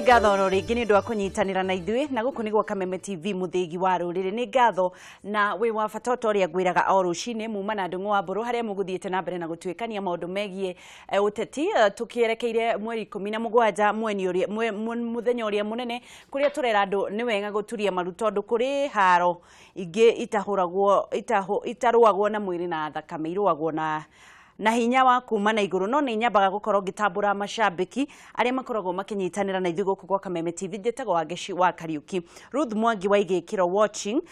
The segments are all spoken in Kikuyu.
Ngatho oro rĩngĩ nĩ ũndũ wa kũnyitanĩra na ithuĩ, na gũkũ nĩ gwa Kameme TV, mũthĩgi wa rũrĩrĩ. Nĩ ngatho na wĩ wa bata o ta ũrĩa ngwĩraga o rũcinĩ muma na Ndũng'ũ wa Mbũrũ, harĩa mũgũthiĩte na mbere na gũtuĩkania maũndũ megiĩ ũteti, tũkĩerekeire mweri 17 mweni ũrĩa mũthenya ũrĩa mũnene, kũrĩa tũrera andũ nĩ wega gũturia maru, tondũ kũrĩ haro ingĩ itahũragwo itarũagwo na mwĩrĩ na thakame, irũagwo na hinya wa kuma na igũrũ. No nĩ nyambaga gũkorwo ngĩtambũra macambĩki arĩa makoragwo makĩnyitanĩra na ithuĩ gũkũ gwa Kameme TV. Njĩtagwo Wangeci wa Kariuki. Ruth Mwangi wa Igĩkĩro watching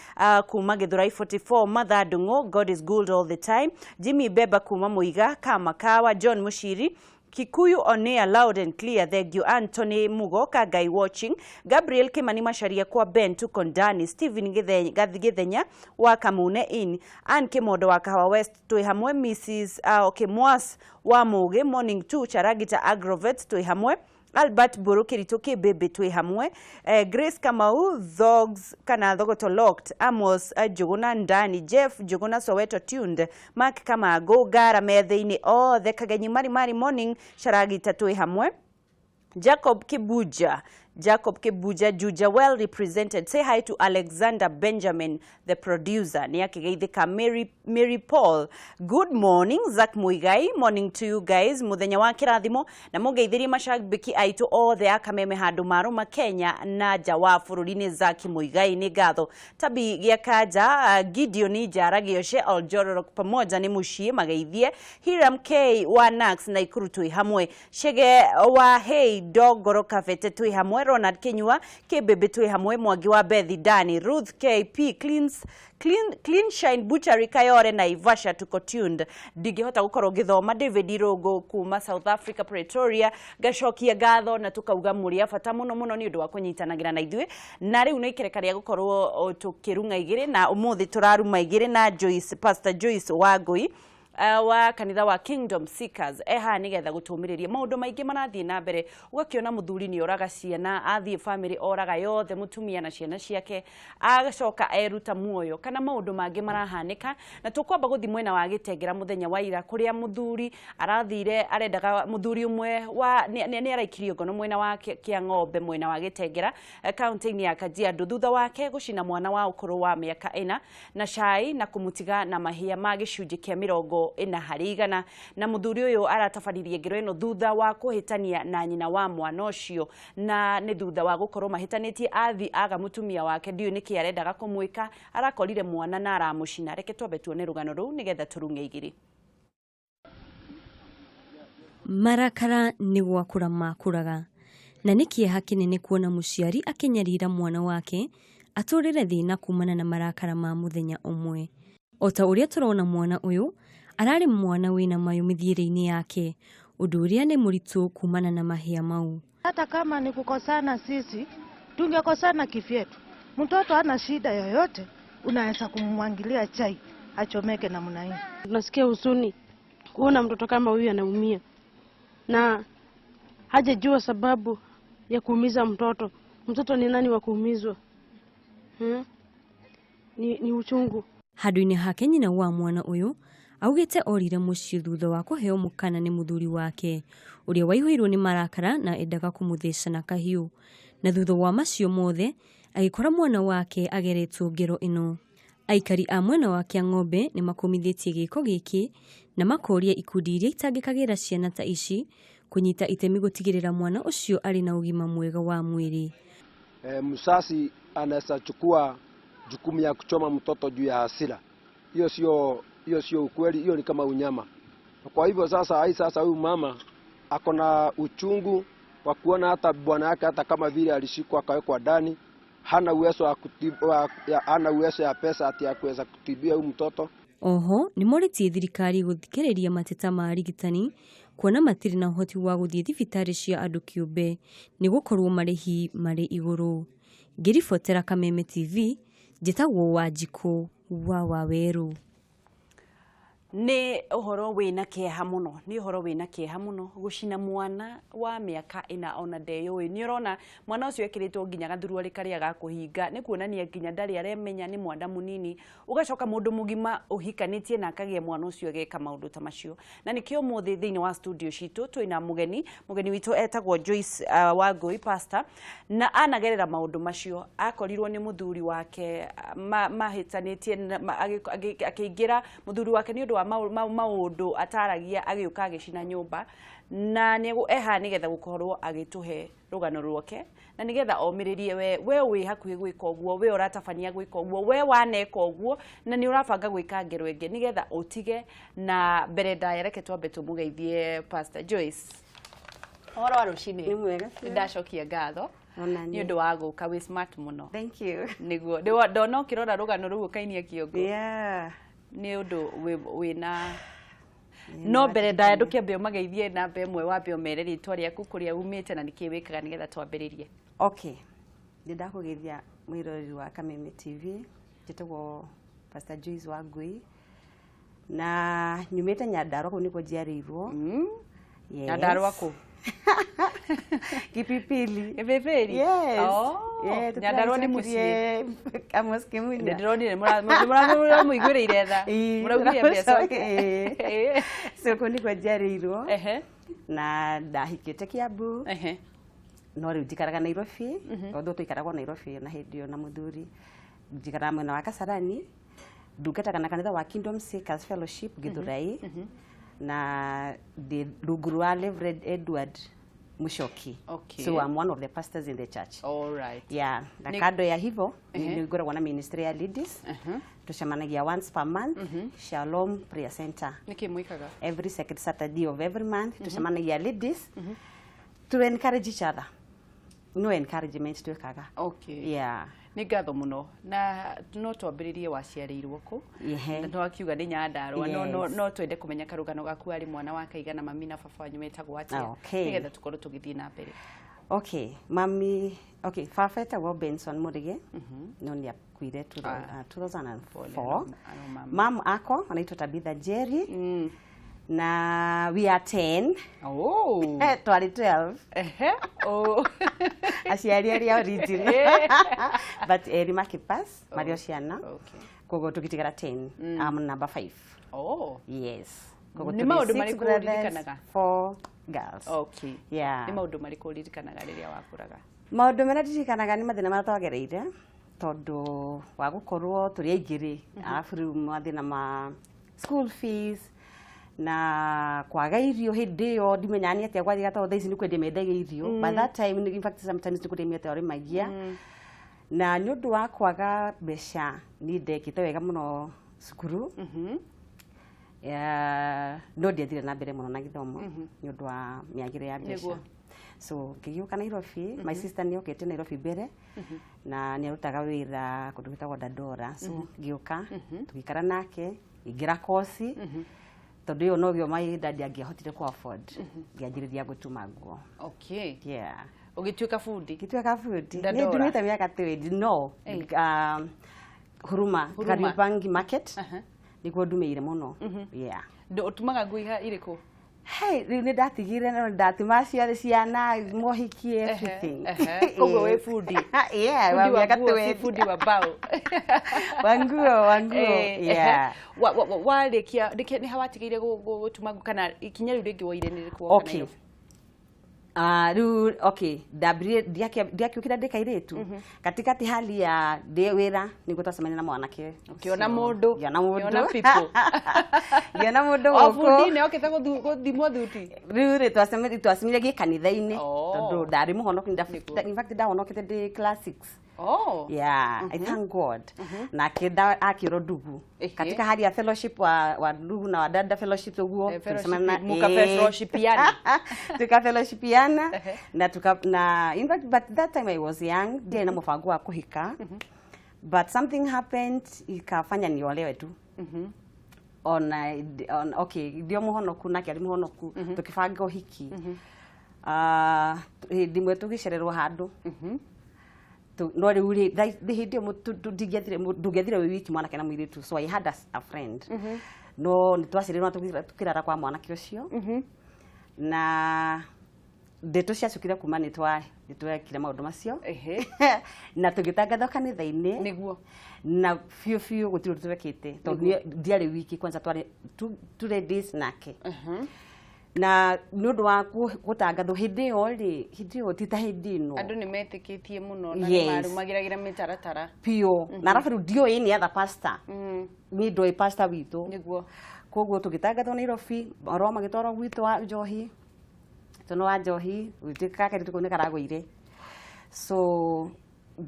kuma Gĩthũrai 44. Martha Ndung'u, God is good all the time. Jimmy Beba kuma Mũiga Kamakawa. John Mushiri, Kikuyu on air loud and clear, thank you. Anthony Mugo Kagai watching. Gabriel Kimani Macharia kwa Ben, tuko ndani. Stephen Githenya wa Kamune in. Ann Kimondo wa Kahawa West, twĩ hamwe. Mrs okay, Mwas wa Mugi, morning to Charagita Agrovet, twĩ hamwe. Albert Mburu Kiritu Kibebe, twĩ hamwe. Grace Kamau Thogs kana Thogoto locked. Amos Njuguna ndani. Jeff Njuguna Soweto tuned. Mark Kamago Gara methe-inĩ othe. Kagenyi Mari Mari, morning Charagita, twĩ hamwe. Jacob Kibuja, Jacob Kibuja Juja, well represented. Say hi to Alexander Benjamin, the producer. Nĩ akĩgeithĩka. Mary, Mary Paul, good morning. Zach Muigai, morning to you guys. Mũthenya wa kĩrathimo na mũngeithĩrie macambĩki aitũ othe a Kameme handũ marũma Kenya na nja wa bũrũri. Nĩ Zach Muigai, nĩ ngatho. Tabi Gĩakanja, Gideon Njara Gĩoce Oljororok pamoja nĩ mũciĩ mageithie. Hiram K wa Nax Naikuru, twĩ hamwe. Chege wa Hey Dogoro Kabete, twĩ hamwe. Ronald Kinyua Kĩmbĩmbĩ, twĩ hamwe. Mwangi wa Bethi Dani. Ruth KP Cleans Clean, Clean Shine Butchery Kayore Naivasha, tuko tuned. Ndingĩhota gũkorwo ngĩthoma. David Irongo kuma South Africa, Pretoria, ngacokia ngatho na tukauga mũrĩ a bata mũno mũno nĩ ũndũ wa kũnyitanagĩra na ithuĩ. Na rĩu nĩ ikereka rĩa gũkorwo tũkĩrung'a igĩrĩ, na ũmũthĩ tũraruma igĩrĩ na Joyce, Pastor Joyce Wangui wa kanitha wa Kingdom Seekers. Haha nĩgetha gũtũmĩrĩria maũndũ maingĩ marathiĩ na mbere, ũgakĩona mũthuri nĩ oraga ciana, athiĩ family oraga yothe, mũtumia na ciana ciake, agacoka eruta muoyo, kana maũndũ mangĩ marahanĩka. Na tũkwamba gũthiĩ mwena wa Gĩtengera mũthenya wa ira, kũrĩa mũthuri arathire arendaga mũthuri ũmwe wa nĩ araikirio ngono mwena wa Kĩa Ng'ombe, mwena wa Gĩtengera, kaunti-inĩ ya Kajiado, thutha wake gũcina mwana wa ũkũrũ wa mĩaka 4 na cai na kũmũtiga na mahĩa ma gĩcunjĩ kĩa 40%. Na mũthuri ũyũ aratabanirie ngero ĩno thutha wa kũhĩtania na nyina wa mwana ũcio, na nĩ thutha wa gũkorwo mahĩtanĩtie athi aga mũtumia wake, ndiũĩ nĩkĩ arendaga kũmwĩka, arakorire mwana na aramũcina. Reke twambe tuone rũgano rũu nĩgetha tũrung'e igĩrĩ. Marakara nĩ gwakũra makũraga, na nĩ kĩeha kĩnene kuona mũciari akĩnyarira mwana wake atũrĩre thĩna kumana na marakara ma mũthenya ũmwe. O ta ũrĩa tũrona, mwana ũyũ ararĩ mwana wĩna mayũ mĩthiĩre-inĩ yake, ũndũ ũrĩa nĩ mũritũ kumana na mahĩa mau. Hata kama ni kukosana, sisi tungekosana kivyetu. Mtoto hana shida yoyote, unaweza kumwangilia chai achomeke namna hii? Tunasikia huzuni kuona mtoto kama huyu anaumia na hajajua sababu ya kuumiza mtoto. Mtoto ni nani wa kuumizwa? Ni uchungu. Handũ-inĩ hake, nyina wa mwana ũyũ augĩte orire mũciĩ thutha wa kũheo mũkana nĩ mũthuri wake, ũrĩa waihũirwo nĩ marakara na endaga kũmũtheca na kahiũ, na thutha wa macio mothe agĩkora mwana wake ageretwo ngero ĩno. Aikari a mwena wa Kĩang'ombe nĩ makũmithĩtie gĩko gĩkĩ na makoria ikundi iria itangĩkagĩra ciana ta ici kũnyita itemi gũtigĩrĩra mwana ũcio arĩ na ũgima mwega wa mwĩrĩ. Mzazi anaweza chukua jukumu ya kuchoma mtoto juu ya hasira. Hiyo sio ukweli, hiyo ni kama unyama. Kwa hivyo sasa hai sasa huyu mama ako na uchungu wa kuona hata bwana yake, hata kama vile alishikwa akawekwa ndani, hana uwezo wa kutibu, hana uwezo ya pesa ati ya kuweza kutibia huyu mtoto. Oho nĩ morĩtie thirikari gũthikĩrĩria mateta ma arigitani, kuona matirĩ na ũhoti wa gũthiĩ thibitarĩ cia andũ kĩũmbe nĩ gũkorwo marĩhi marĩ igũrũ. Ngĩribotera Kameme TV, njĩtagwo Wanjikũ wa Wawerũ. Nĩ ũhoro wĩna kĩeha mũno, nĩ ũhoro wĩna kĩeha mũno gũcina mwana wa mĩaka 4 ona ndeyũĩ. Nĩ ũrona mwana ũcio ekĩrĩtwo nginya gathuruarĩ karĩa ga kũhinga, nĩ kuonania nginya ndarĩ aremenya, nĩ mwana mũnini. Ũgacoka mũndũ mũgima ũhikanĩtie na akagĩa mwana ũcio ageka maũndũ ta macio. Na nĩkĩo ũmũthĩ thĩinĩ wa studio citũ twĩna mũgeni, mũgeni witũ etagwo Joyce Wangui pastor, na anagerera maũndũ macio. Akorirwo nĩ mũthuri wake mahĩtanĩtie, akĩingĩra mũthuri wake nĩ ũndũ wa maũndũ ataragia, agĩũka agĩcina nyũmba, na nĩ eha nĩgetha gũkorwo agĩtũhe rũgano rwake, na nĩgetha omĩrĩrie we wĩ hakuhĩ gwĩka ũguo, we ũratabania gwĩka ũguo, we waneka ũguo na nĩ ũrabanga gwĩka ngero ĩngĩ, nĩgetha ũtige. Na mbere ndaya, reke twambe tũmũgeithie Pastor Joyce. Ũhoro wa rũcinĩ? Nĩ mwega biũ. Nĩndacokia ngatho Ona nĩ niĩ. ũndũ wa gũka, wĩ smart mũno. Thank you. Nĩguo ndona ũkĩrora rũgano rũu ũkainia kĩongo. Nĩ ũndũ wĩna no mbere ndaya, ndũkĩambe ũmageithie namba ĩmwe, wambe ũmere rĩtwa rĩaku, kũrĩa umĩte na nĩkĩ wĩkaga, nĩgetha twambĩrĩrie. Okay. Nĩ ndakũgeithia mwĩroreri wa Kameme TV. Njĩtagwo Pastor Joyce Wangui na nyumĩte Nyandarua, kũu nĩkuo njiarĩirwo. Yes. Nyandarua kũ? Kipipili. Kipipili? Yes. Oh, Yeah, Nyandarua nĩ mũciĩ. Amos Kimunya. Ndĩronire mũramũiguĩrĩire tha. Ĩĩ, Mũraugire mbeca. Ĩĩ. So kũu nĩkuo njiarĩirwo na ndahikĩte Kiambu, no rĩu njikaraga Nairobi, tondũ tũikaragwo Nairobi na hĩndĩ ĩyo na mũthuri. Njikaraga mwena wa Kasarani, ndungataga na kanitha wa Kingdom Seekers Fellowship Githurai, na ndĩ rungu rwa Reverend Edward Mushoki. So I'm one of the pastors in the church. All right. Yeah, na kando ya hivyo nĩ ngoragwo na ministry ya ladies. Tucemanagia once per month, Shalom Prayer Center. Nĩkĩ mwĩkaga? Every second Saturday of every month tucemanagia ladies to encourage each other. No encouragement twĩkaga. Yeah. Nĩ ngatho mũno, na no twambĩrĩrie, waciarĩirwo kũ? Na twakiuga nĩ Nyandarua, no, no twende kũmenya karũgano gaku, arĩ mwana wa kaigana, mami na baba wanyu metagwo atĩa, nĩgetha tũkorwo tũgĩthiĩ na mbere. Okay, mami, okay, baba etagwo Benson Murige, no nĩ akuire 2004. Pole, aro mama. Mam ako anaitwa Tabitha Jerry na we are 10. Twarĩ 12. Oh. Aciari arĩa original, but erĩ makĩpass marĩ o ciana, koguo tũgĩtigara 10. I'm number 5. Yes. Koguo Nĩ tũrĩ maũndũ six marĩkũ brothers, ũririkanaga? four girls. Yeah. Nĩ maũndũ marĩkũ ũririkanaga rĩrĩa wakũraga? Maũndũ marĩa ndirikanaga nĩ mathĩna marĩa twagereire, tondũ wa gũkorwo tũrĩ aingĩ rĩ, arabu rĩu mathĩna ma school fees na kwaga irio hĩndĩ ĩyo. Ndimenyaga nĩ atĩa gwathiaga, tondũ thaa ici nĩ kwendia mendagia irio. By that time, in fact, sometimes nĩ kwendia mĩatĩ warĩmagia, na nĩ ũndũ wa kwaga mbeca niĩ ndekĩte wega mũno cukuru. No ndiathire na mbere mũno na gĩthomo nĩ ũndũ wa mĩagĩre ya mbeca. So ngĩgĩũka Nairobi. My sister nĩ okĩte Nairobi mbere na nĩ arutaga wĩra kũndũ gwĩtagwo Dandora, so ngĩũka tũgĩikara nake, ngĩingĩra kosi, tondũ ĩyo nogĩo my dad angĩahotire ku afford. Ngĩanjĩrĩria gũtuma nguo. Yeah. Ũgĩtuĩka bundi? Ngĩtuĩka bundi. Dandora. Nĩ ndumĩte mĩaka 20, no Huruma. Huruma. Kariobangi Market nĩkuo ndumĩire mũno, yeah. Ũtumaga nguo irĩkũ? Hey, rĩu nĩ ndatigire, no ndatuma ciothe, ciana, mohiki, everything. Koguo wĩ bundi? Yeah, wa Bundi wa mĩaka nguo, si 20. bundi wa mbao. Wa nguo, wa nguo. Yeah. Warĩkia nĩ ha watigĩire gũtuma nguo, kana ikinya rĩu rĩngĩ woire nĩ rĩrĩkũ woka Okay. Nairobi? Ah, rĩu okay, ndambirie ndiakĩũkĩra ndĩ kairĩtu katikati hali ya ndĩ wĩra, nĩguo twacemania na mwanake. Ũkĩona mũndũ. Ngĩona mũndũ. Ũkĩona people. Ngĩona mũndũ O gũkũ. bundi nĩ okĩte gũthimwo thuti. Rĩu rĩ, twacemanirie gĩkanitha-inĩ, tondũ ndarĩ mũhonoku. Nĩguo. In fact, ndahonokete ndĩ class 6. Yeah, I thank God. Nake akĩrwo ndugu. Katika hali ya fellowship wa ndugu na wadada fellowship ũguo. Eh, tulicemana fellowship, muka fellowshipiana. Tuka fellowshipiana na tuka na in fact, but that time I was young, ndiarĩ na mũbango wa kũhika. But something happened ikafanya niolewe tu. On okay, ndio mũhonoku nake arĩ mũhonoku, tukĩbanga ũhiki. Ah, hĩndĩ ĩmwe tũgĩcererwo handũ. No rĩu rĩ, hĩndĩ ĩyo ndũngĩathire wĩ wiki mwanake na mũirĩtu, so I had a friend. No nĩ twaciarirwo na tũkĩrara kwa mwanake ũcio. Na ndeto ciacukire kuma nĩ twekire maũndũ macio. Na tũgĩtangathwo kanitha-inĩ. Nĩguo. Na biũ biũ gũtirĩ ũndũ twekĩte tondũ niĩ ndiarĩ wiki, kwanza twarĩ two ladies nake. Na nĩ ũndũ wa gũtangathwo hĩndĩ ĩyo rĩ, hĩndĩ ĩyo ti ta hĩndĩ ĩno. Andũ nĩ metĩkĩtie mũno na Yes. nĩ marũmagĩrĩra mĩtaratara. Biũ. Na arabu rĩu ndiũĩ nĩ other pastor. Niĩ ndoĩ pastor witũ. Nĩguo. Koguo tũgĩtangathwo Nairobi, marũa magĩtwarwo gwitũ wa njohi, tũno wa njohi gwĩtuĩka kairĩtu kau nĩ karagũire. So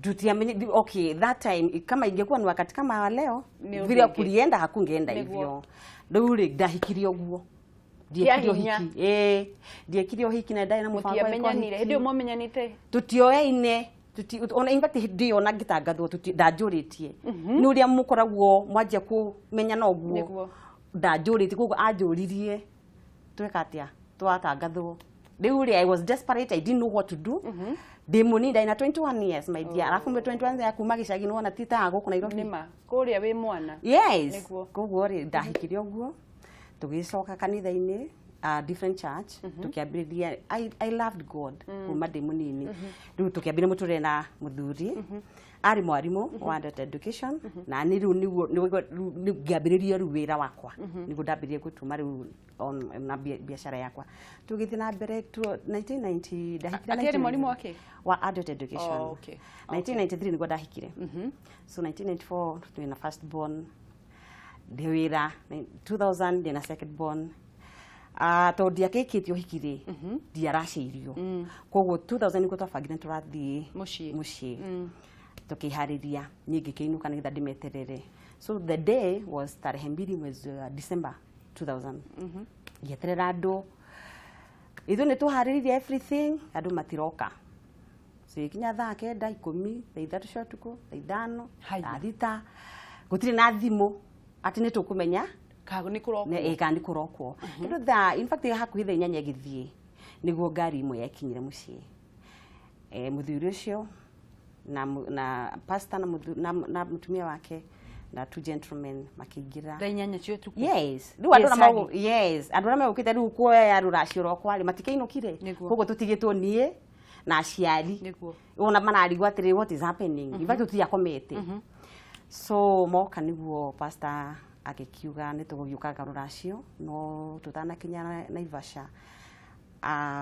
tutiamenye, okay, that time kama ingekuwa ni wakati kama wa leo, Ni vile ũndũ ũngĩ. kulienda hakungeenda Nĩguo. hivyo. Rĩu rĩ, ndahikirie ũguo. Ndiekire Kĩa hinya. ũhiki, ĩĩ, ndiekire ũhiki na ndarĩ na mũbango wa gwĩka Mũtiamenyanire. Hĩndĩ ĩyo ũhiki. mwamenyanĩte? Tutioyaine. Ona in fact hĩndĩ ĩyo ona ngĩtangathwo ndanjũrĩtie nĩ ũrĩa mũkoragwo mwanjia kũmenyana ũguo. Nĩguo. Ndanjũrĩtie, koguo anjũririe tweka atĩa twatangathwo. Rĩu rĩ, I was desperate, I didn't know what to do. Ndĩ mũnini, ndarĩ na 21 years, my dear. Arabu mwe 21 ya kuma gĩcagi nĩwona ti ta gũkũ Nairobi. Nĩma. Kũrĩa wĩ mwana. Yes. Nĩguo. Koguo rĩ, ndahikire ũguo, tũgĩcoka kanitha-inĩ, different church, tũkĩambĩrĩria. I loved God kuma ndĩ mũnini. Rĩu tũkĩambĩrĩria mũtũrĩre na mũthuri arĩ mwarimũ wa adult education, na nĩ rĩu nĩguo rĩu ngĩambĩrĩria rĩu wĩra wakwa, nĩguo ndambĩrĩrie gũtuma rĩu na biacara yakwa. Tũgĩthiĩ na mbere 1990 ndahikire. Atĩ arĩ mwarimũ wa kĩ? Wa adult education. Oh, okay. 1993 nĩguo ndahikire. So 1994 twĩna first born, ndĩ wĩra. 2000 ndĩna second born. Tondũ ndiakĩkĩtie ũhiki rĩ, ndiaracĩirio, koguo 2000 nĩguo twabangire nĩ tũrathiĩ Mũciĩ. Mũciĩ. Tũkĩharĩria, niĩ ngĩkĩinũka nĩgetha ndĩmeterere. So the day was tarehe 2 mwezi wa December 2000. Ngĩeterera andũ, ithuĩ nĩ tũharĩrĩirie everything, andũ matiroka. Cikinya thaa 9, 10, thaa 3 cia ũtukũ, thaa 5, Haya. thaa 6, gũtirĩ na thimũ atĩ nĩ tũkũmenya Kago nĩ kũrokwo. Nĩ kana nĩ kũrokwo kĩndũ thaa, in fact hakuhĩ thaa 8 ĩgĩthiĩ nĩguo ngari ĩmwe yakinyire mũciĩ. Mũthuri ũcio na pastor na mũtumia wake na two gentlemen makĩingĩra. Thaa 8 cia ũtukũ. Yes, rĩu andũ arĩa Gĩcagi. yes, andũ arĩa megũkĩte rĩu kuoya rũracio rwakwa rĩ, matikĩinũkire. Nĩguo. Koguo tũtigĩtwo niĩ na aciari. Nĩguo. Ona mararigwo atĩrĩ, what is happening? In fact tũtiakomete. So moka nĩguo pastor agĩkiuga nĩ tũgũgĩũkanga rũracio, no tũtanakinya Naivasha,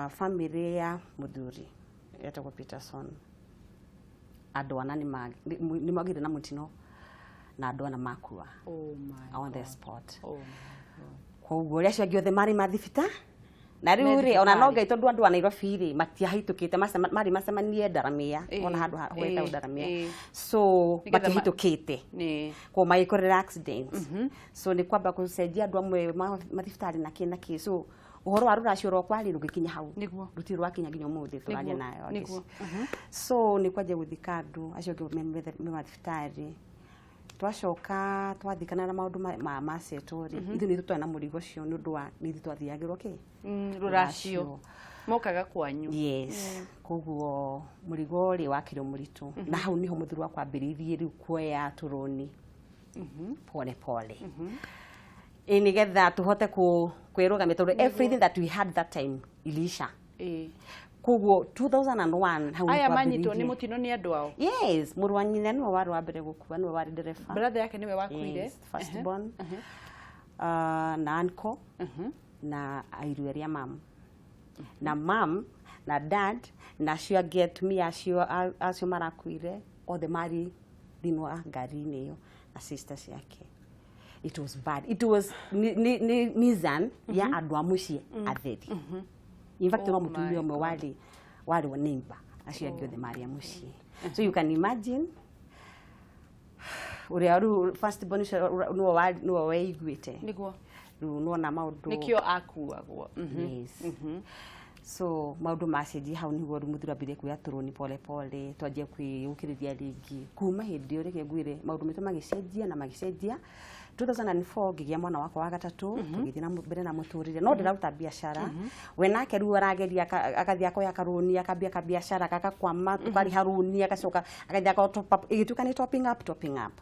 family ya mũthuri etagwo Peterson, andũ ana nĩ magĩire na mũtino na andũ ana makua Oh my on the God. spot. Oh my God. Koguo ũrĩa acio angĩ othe marĩ mathibita na Me rĩu rĩ, ona no thibitarĩ. Ngai, tondũ andũ a Nairobi rĩ matiahĩtũkĩte, marĩ macemanie Ndaramia. Ona handũ hwetagwo Ndaramia. So Nĩgetha matiahĩtũkĩte, Nĩ. koguo magĩkorera accident. So nĩ kwamba gũcenjia andũ amwe mathibitarĩ na kĩ na kĩ. So ũhoro wa rũracio rwakwa rĩ, rũgĩkinya hau. Nĩguo. Rũtirĩ rwakinya nginya ũmũthĩ tũraria nayo. Nĩguo. So nĩ kwanjia gũthika andũ acio angĩ me mathibitarĩ. Twacoka twathikana na maũndũ macetwo rĩ, ithuĩ nĩ ithuĩ twarĩ na mũrigo ũcio nĩ ũndũ wa nĩ ithuĩ twathiagĩrwo kĩ Rũracio. Mokaga kwanyu. Yes. Koguo mũrigo rĩ wakĩrĩ mũritũ, na hau nĩho mũthuri wakwa ambĩrĩirie rĩu kuoya tũrũni pole pole, ĩ nĩgetha tũhote kwĩrũgamia, tondũ everything that we had that time iliisha. Koguo 2001 hau Aya nĩho manyitwo nĩ twambĩrĩirie. mũtino nĩ andũ ao? Yes, mũrũ wa nyina nĩwe warĩ wa mbere gũkua, nĩwe warĩ ndereba. Brother yake nĩwe wakuire? Yes, first born. Na uncle na airu arĩa mam na mam na dad na acio angĩ atumia acio acio marakuire othe marĩ thĩinĩ wa ngari-inĩ ĩyo na sister ciake. It was bad. It was ni Nissan ya andũ a mũciĩ atheri. In fact, no Oh mũtumia my ũmwe warĩ wa neighbor, acio angĩ othe marĩ a mũciĩ. So you can imagine ũrĩa rĩu first born ũcio nĩwe weiguĩte. Nĩguo. Rĩu nĩwona maũndũ. Nĩkĩo akuagwo. Yes. So maũndũ macenjia hau nĩguo rĩu mũthuri ambĩrĩrie kuoya tũrũni pole pole, twanjia kwĩyũkĩrĩria rĩngĩ. Kuma hĩndĩ ĩyo, reke ngwĩre, maũndũ maitũ magĩcenjia na magĩcenjia. 2004 ngĩgĩa mwana wakwa wa gatatũ, tũgĩthiĩ na mbere na mũtũrĩre, no ndĩraruta biacara. We nake rĩu arageria, agathiĩ akoya karũni, akambia kabiacara gagakwama, tũkarĩha rũni, agacoka agathiĩ aka top up, ĩgĩtuĩka nĩ topping up, topping up.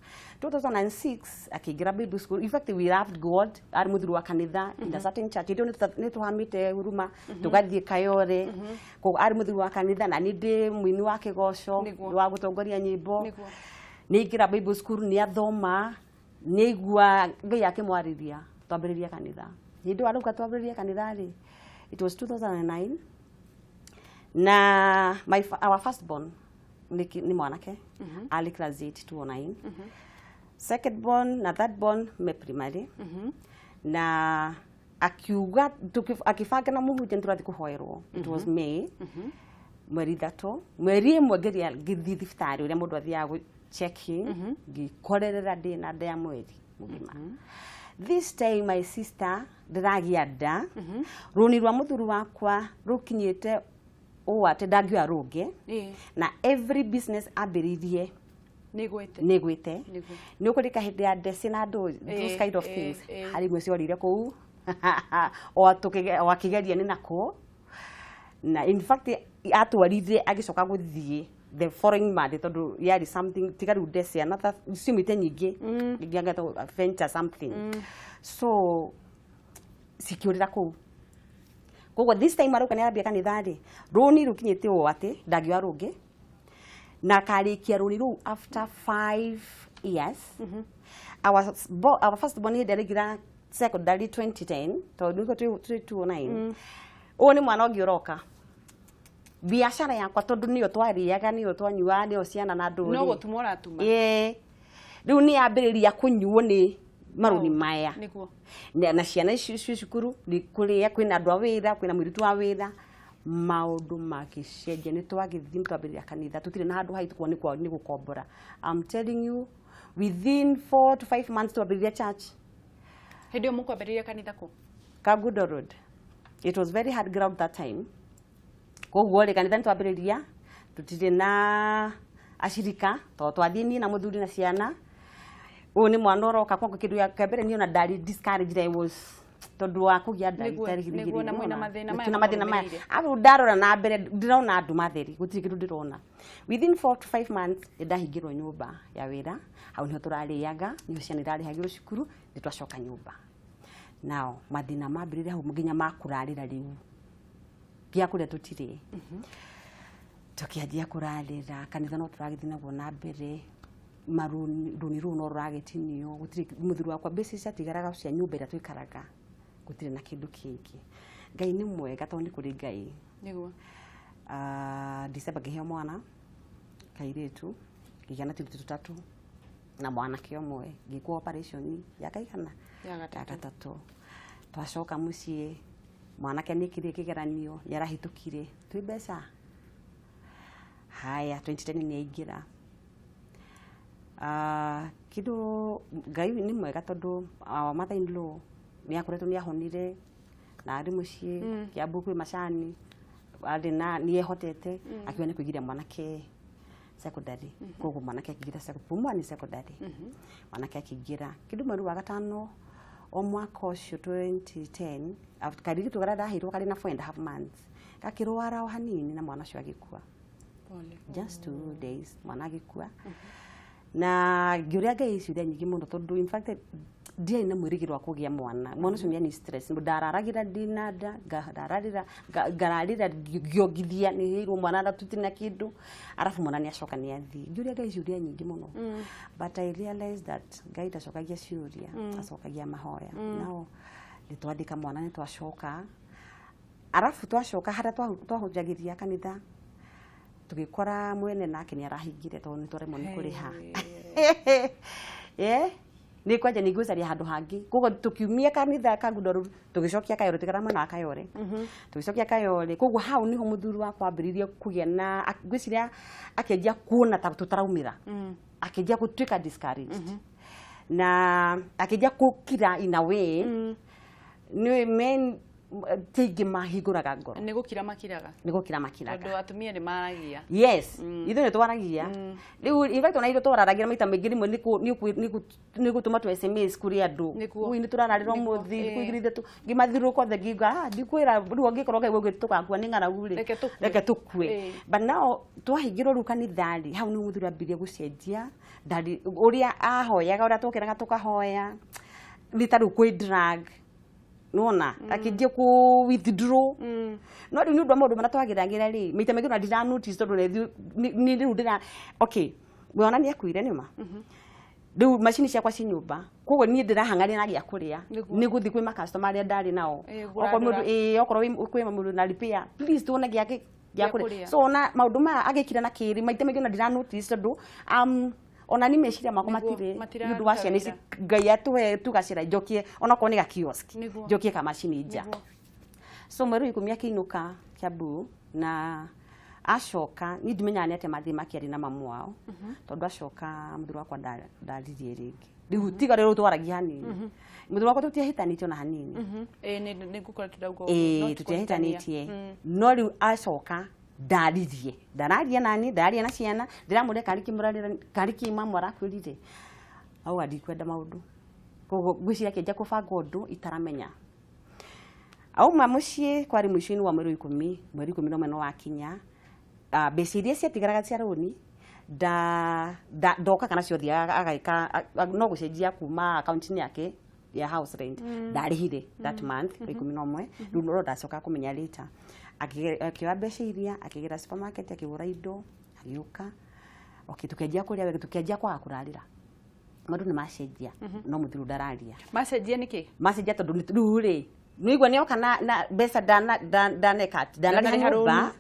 2006 akĩingĩra Bible school. In fact, we loved God, arĩ mũthuri wa kanitha in a certain church. Hĩndĩ ĩyo nĩ tũhamĩte Huruma tũgathiĩ Kayore. Koguo arĩ mũthuri wa kanitha na niĩ ndĩ mũini wa kĩgoco wa gũtongoria nyĩmbo. Nĩ aingĩra Bible school, nĩ athoma, nĩ aigua Ngai akĩmwarĩria twambĩrĩria kanitha. Hĩndĩ ĩyo arauga twambĩrĩria kanitha rĩ, it was 2009, na our first born nĩ mwanake, arĩ class 8 209. Second born na third born me primary. Na akiuga akĩbanga na mũhunjia nĩ tũrathiĩ kũhoerwo. It was May mweri 3, mweri 1, ngeria ngĩthiĩ thibitarĩ ũrĩa mũndũ athiaga checking, ngĩkorerera ndĩ na nda ya mweri mũgima. This time, my sister, ndĩragĩa nda, rũni rwa mũthuri wakwa rũkinyĩte ũũ atĩ ndangĩoya rũngĩ, na every business ambĩrĩirie nĩ gwĩte. Nĩ gwĩte. Nĩ ũkũrĩka hĩndĩ ya ndeci na andũ, those kind of things. Harĩ imwe ciorire kũu o akĩgeria nĩ nakũ, na in fact atwarire agĩcoka gũthiĩ the following month, tondũ yarĩ something tiga rĩu ndeci another ciumĩte nyingĩ ingĩangĩta venture something, so cikĩũrĩra kũu. Koguo this time arauga nĩ arambia kanitha rĩ, rũni rũkinyĩte ũũ atĩ ndangĩoya rũngĩ, na akarĩkia rũni rũu after 5 years. Our first born hĩndĩ araingĩra secondary 2010, tondũ nĩguo twĩ 209. Ũyũ nĩ mwana ũngĩ ũroka biacara yakwa, tondũ nĩyo twarĩaga, nĩyo twanyuaga, nĩyo ciana na andũ no rĩ. Gũtuma ũratuma. Ĩĩ, rĩu nĩ yambĩrĩria kũnyuo nĩ marũni maya. Na ciana ici ci cukuru, nĩ kũrĩa kwĩna andũ a wĩra, kwĩna mũirĩtu wa wĩra, maũndũ magĩcenjia. Nĩ twagĩthiĩ twambĩrĩria kanitha, tũtirĩ na handũ haitũ, kuo nĩ kwa nĩ gũkombora. I'm telling you, within 4 to 5 months twambĩrĩria church. Hĩndĩ ĩyo mũkwambĩrĩria kanitha kũ? Kangundo Road. It was very hard ground that time. Koguo rĩ, kanitha nĩ twambĩrĩria, tũtirĩ na acirika, tondũ twathiĩ niĩ na mũthuri na ciana. Ũyũ nĩ mwana ũroka kwa kĩndũ gĩa mbere niĩ ona ndarĩ discouraged, I was, tondũ wa kũgĩa nda. Nĩguo, na mwĩna mathĩna maya Twĩna mathĩna maya. mamũrũmĩrĩire. Arabu ndarora na mbere ndĩrona andũ matheri, gũtirĩ kĩndũ ndĩrona. Within 4 to 5 months nĩ ndahingĩrwo nyũmba ya wĩra. Hau nĩho tũrarĩaga, nĩho ciana irarĩhagĩrwo cukuru, nĩ twacoka nyũmba. Nao mathĩna mambĩrĩria hau nginya makũrarĩra. Rĩu gĩa kũrĩa tũtirĩ, tũkĩanjia kũrarĩra. Kanitha no tũragĩthiĩ naguo na mbere, marũni, rũni rũu no rũragĩtinio. Gũtirĩ mũthuri wakwa mbeca ciatigaraga cia nyũmba ĩrĩa tũikaraga, gũtirĩ na kĩndũ kĩngĩ. Ngai nĩ mwega, tondũ nĩ kũrĩ Ngai. December ngĩheo mwana kairĩtu, ngĩgĩa na tũirĩtu tũtatũ na mwanake ũmwe. Ngĩkwo operation ya kaigana? Ya gatatũ. Ya gatatũ. Twacoka mũciĩ, mwanake nĩ ekire kĩgeranio, nĩ arahĩtũkire, twĩ mbeca haya. 2010 nĩ aingĩra. Kĩndũ Ngai nĩ mwega, tondũ our mother in law nĩ akoretwo nĩ ahonire na arĩ mũciĩ Kiambu kwĩ macani arĩ na nĩ ehotete. Akiuga nĩ kũingĩria mwanake secondary. Koguo mwanake akĩingĩra form one secondary. Mwanake akĩingĩra kĩndũ mweri wa gatano o mwaka ũcio 2010. Kairĩtu karĩa ndaheirwo karĩ na 4.5 months gakĩrwara o hanini, na mwana ũcio agĩkua. Pole. Just 2 days mwana agĩkua, na ngĩũria Ngai ciũria nyingĩ mũno, tondũ in fact ndiarĩ na mwĩrĩgĩro wa kũgĩa mwana. Mwana ũcio nĩ stress, ndararagĩra ndĩna nda, ndararĩra, ngararĩra ngĩongithia nĩ heirwo mwana na tũtirĩ na kĩndũ, arabu mwana nĩ acoka nĩ athiĩ. Ngĩũria Ngai ciũria nyingĩ mũno, but I realized that Ngai ndacokagia ciũria, acokagia mahoya. No nĩ twandĩka mwana, nĩ twacoka, arabu twacoka harĩa twahunjagĩria kanitha, tũgĩkora mwene nake nĩ arahingire, tondũ nĩ twaremwo nĩ kũrĩha. Yeah. Nĩ kwanja nĩ ngwĩcaria handũ hangĩ. Koguo tũkiumia kanitha Kangundo Road, tũgĩcokia Kayore, tũikara mwena wa Kayore, tũgĩcokia Kayore. Koguo hau nĩho mũthuri wakwa ambĩrĩirie kũgĩa na ngwĩciria akĩanjia kuona ta tũtaraumĩra, akĩanjia gũtuĩka discouraged na akĩanjia gũkira in a way. Nĩ men Ti aingĩ mahingũraga ngoro. Nĩ gũkira makiraga. Nĩ gũkira makiraga. Tondũ atumia nĩ maragia. Yes, ithuĩ nĩ twaragia. Rĩu in fact ona ithuĩ twararagia maita maingĩ, rĩmwe nĩ gũtũma tũ SMS kũrĩ andũ. Nĩguo. Ui, nĩ tũrararĩra Nĩguo, ũmũthĩ thikũ 2 3 ngĩmathiũrũrũka othe ngiuga, "Ah, ndikwĩra rĩu angĩkorwo Ngai waugĩte tũgakua nĩ ng'aragu rĩ, Reke tũkue." Reke tũkue. But now twahingĩrwo rĩu kanitha rĩ, hau nĩ mũthuri ambirie gũcenjia ndari ũrĩa ahoyaga, ũrĩa twokĩraga tũkahoya, nĩ ta rĩu kwĩ drug nona akĩnjia kũ withdraw. No rĩu nĩ ũndũ wa maũndũ marĩa twageragira rĩ, maita maingĩ ona ndira notice tondũ nĩ rĩu ndĩra okay wona nĩ akuire nĩma rĩu macini ciakwa ci nyũmba, koguo niĩ ndĩrahang'ania na gĩa kũrĩa. Nĩ gũthiĩ kwĩ makastoma arĩa ndarĩ nao. Kũrandũra. Okorwo mũndũ okorwo kwĩ mũndũ na repair, please tuone gĩa Gĩa gĩa kũrĩa. Kũrĩa. So ona maũndũ maya agĩkira na kĩrĩ maita maingĩ ona ndira notice tondũ ona ni meciria makwa matirĩ nĩ ũndũ wa matiraruta ciana ici. Wĩra. Ngai atũhe tugacĩra, njokie onakorwo nĩ ga kiosk, njokie kamacini nja. So mweri wa 10 akĩinũka Kiambu, na acoka niĩ ndimenyaga nĩ atĩa mathiĩ makĩaria na mamu wao, tondũ acoka mũthuri wakwa ndaririe rĩngĩ. Rĩu tiga rĩu twaragia hanini, mũthuri wakwa tũtiahĩtanĩtie ona hanini. Ĩĩ, nĩ ngũkoretwo ndauga ũguo, no Ĩĩ, ti kũhĩtania. tũtiahĩtanĩtie. No rĩu acoka ndaririe, ndararia nani, ndararia na ciana, ndĩramũria karĩ kĩ mũrarĩra, karĩ kĩ mamu arakwĩrire, auga ndikwenda maũndũ. Koguo ngwĩciria akĩanjia kũbanga ũndũ itaramenya. Auma mũciĩ kwarĩ mũico-inĩ wa mweri wa 10, mweri 11 no wakinya. Ah, mbeca iria ciatigaraga cia rũni ndokaga nacio thiaga ageka no gũcenjia kuma akaunti-inĩ yake ya house rent. Ndarĩhire that month wa 11 rĩu, no ndacoka kũmenya later. Akĩoya mbeca iria akĩgĩra supermarket, akĩgũra indo, agĩũka. Okay, tukĩanjia kũrĩa wega, tukĩanjia kwaga kũrarĩra. Maũndũ nĩ macenjia, no mũthuri ndararia. Macenjia nĩkĩ? Macenjia tondũ rĩu rĩ nĩigua nĩoka na mbeca ndaneka atĩ ndanarĩha Ndanarĩha nyũmba. rũni.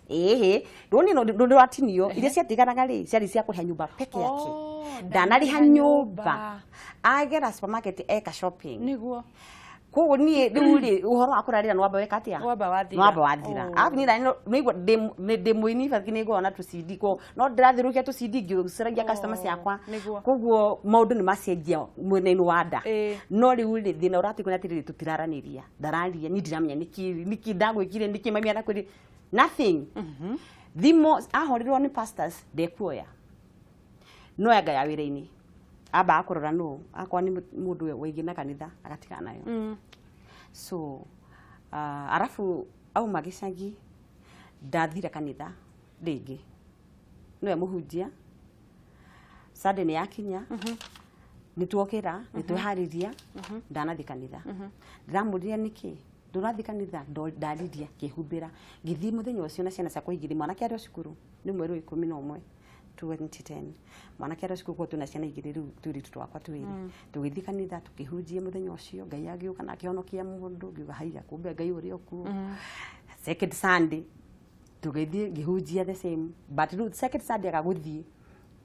Ĩhĩ, rũni no rũni rwatinio, iria ciatigaraga rĩ ciarĩ cia kũrĩha nyũmba peke yake. Oh, ndanarĩha nyũmba, agera supermarket eka shopping. Koguo niĩ rĩu rĩ ũhoro wa kũrarĩra nĩ wamba weka atĩa? Wamba wathira. Nĩ wamba wathira. Arabu niĩ nani nĩigua ndĩ mũini bati nĩ na tũ CD ko no ndĩrathirũkia tũ CD ngĩcaragia customer ciakwa. Koguo maũndũ nĩ macenjia mwena-inĩ wa nda. No rĩu rĩ thĩna ũratigwo nĩ atĩrĩrĩ, tũtiraranĩria, ndararia, niĩ ndiramenya nĩkĩ nĩkĩ ndagwĩkire, nĩkĩ mami arakwĩrire nothing. Thimũ ahũrĩrwo nĩ pastors ndekuoya, no anga ya wĩra-inĩ ambaga kũrora nũ, akorwo nĩ mũndũ waingĩ na kanitha agatigana nayo. So arabu auma gĩcagi ndathire kanitha rĩngĩ, nĩwe mũhunjia. Sunday nĩ yakinya, nĩ tuokĩra, nĩ tweharĩria, ndanathi kanitha. Ndĩramũria nĩkĩ ndũrathiĩ kanitha, ndariria ngĩhumbĩra, ngĩthiĩ mũthenya ũcio na ciana ciakwa 2. Mwanake arĩ o cukuru, nĩ mweri wa 11 2010, mwanake arĩ o cukuru, koguo twĩna ciana 2 rĩu, tũirĩtu twakwa twĩrĩ. Tũgĩthiĩ kanitha, tũkĩhunjia mũthenya ũcio, Ngai agĩũka na akĩhonokia mũndũ. Ngiuga haiya, kumbe Ngai ũrĩ o kuo. Second Sunday tũgĩthiĩ, ngĩhunjia the same, but rĩu second Sunday agagũthiĩ,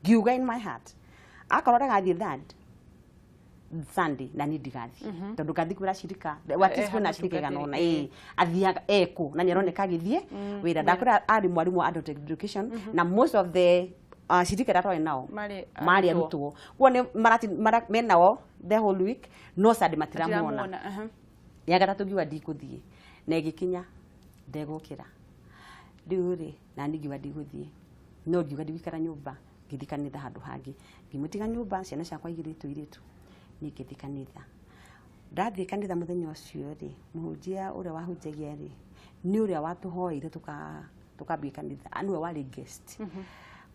ngiuga in my heart akorwo ndagathiĩ third Sunday na niĩ ndigathiĩ, tondũ ngathiĩ kwĩra cirika at least kwĩna cirika igana ũna. Ĩĩ, athiaga ekũ na nĩ aroneka agĩthiĩ wĩra. Ndakwĩra arĩ mwarimũ wa adult education, na most of the cirika iria twarĩ nao Marĩ marĩ arutwo. arutwo, kuo nĩ menao the whole week, no Sunday matiramuona. Matiramuona, aha. Ya gatatũ ngiuga ndikũthiĩ, na ĩgĩkinya ndegũkĩra rĩu rĩ, na niĩ ngiuga ndigũthiĩ, no ngiuga ndigũikara nyũmba, ngĩthiĩ kanitha handũ hangĩ, ngĩmũtiga nyũmba ciana ciakwa 2 tũirĩtu, niĩ ngĩthiĩ kanitha. Ndathiĩ kanitha mũthenya ũcio rĩ, mũhunjia ũrĩa wahunjagia rĩ nĩ ũrĩa watũhoeire tũkambia kanitha. Ah, nĩwe warĩ guest.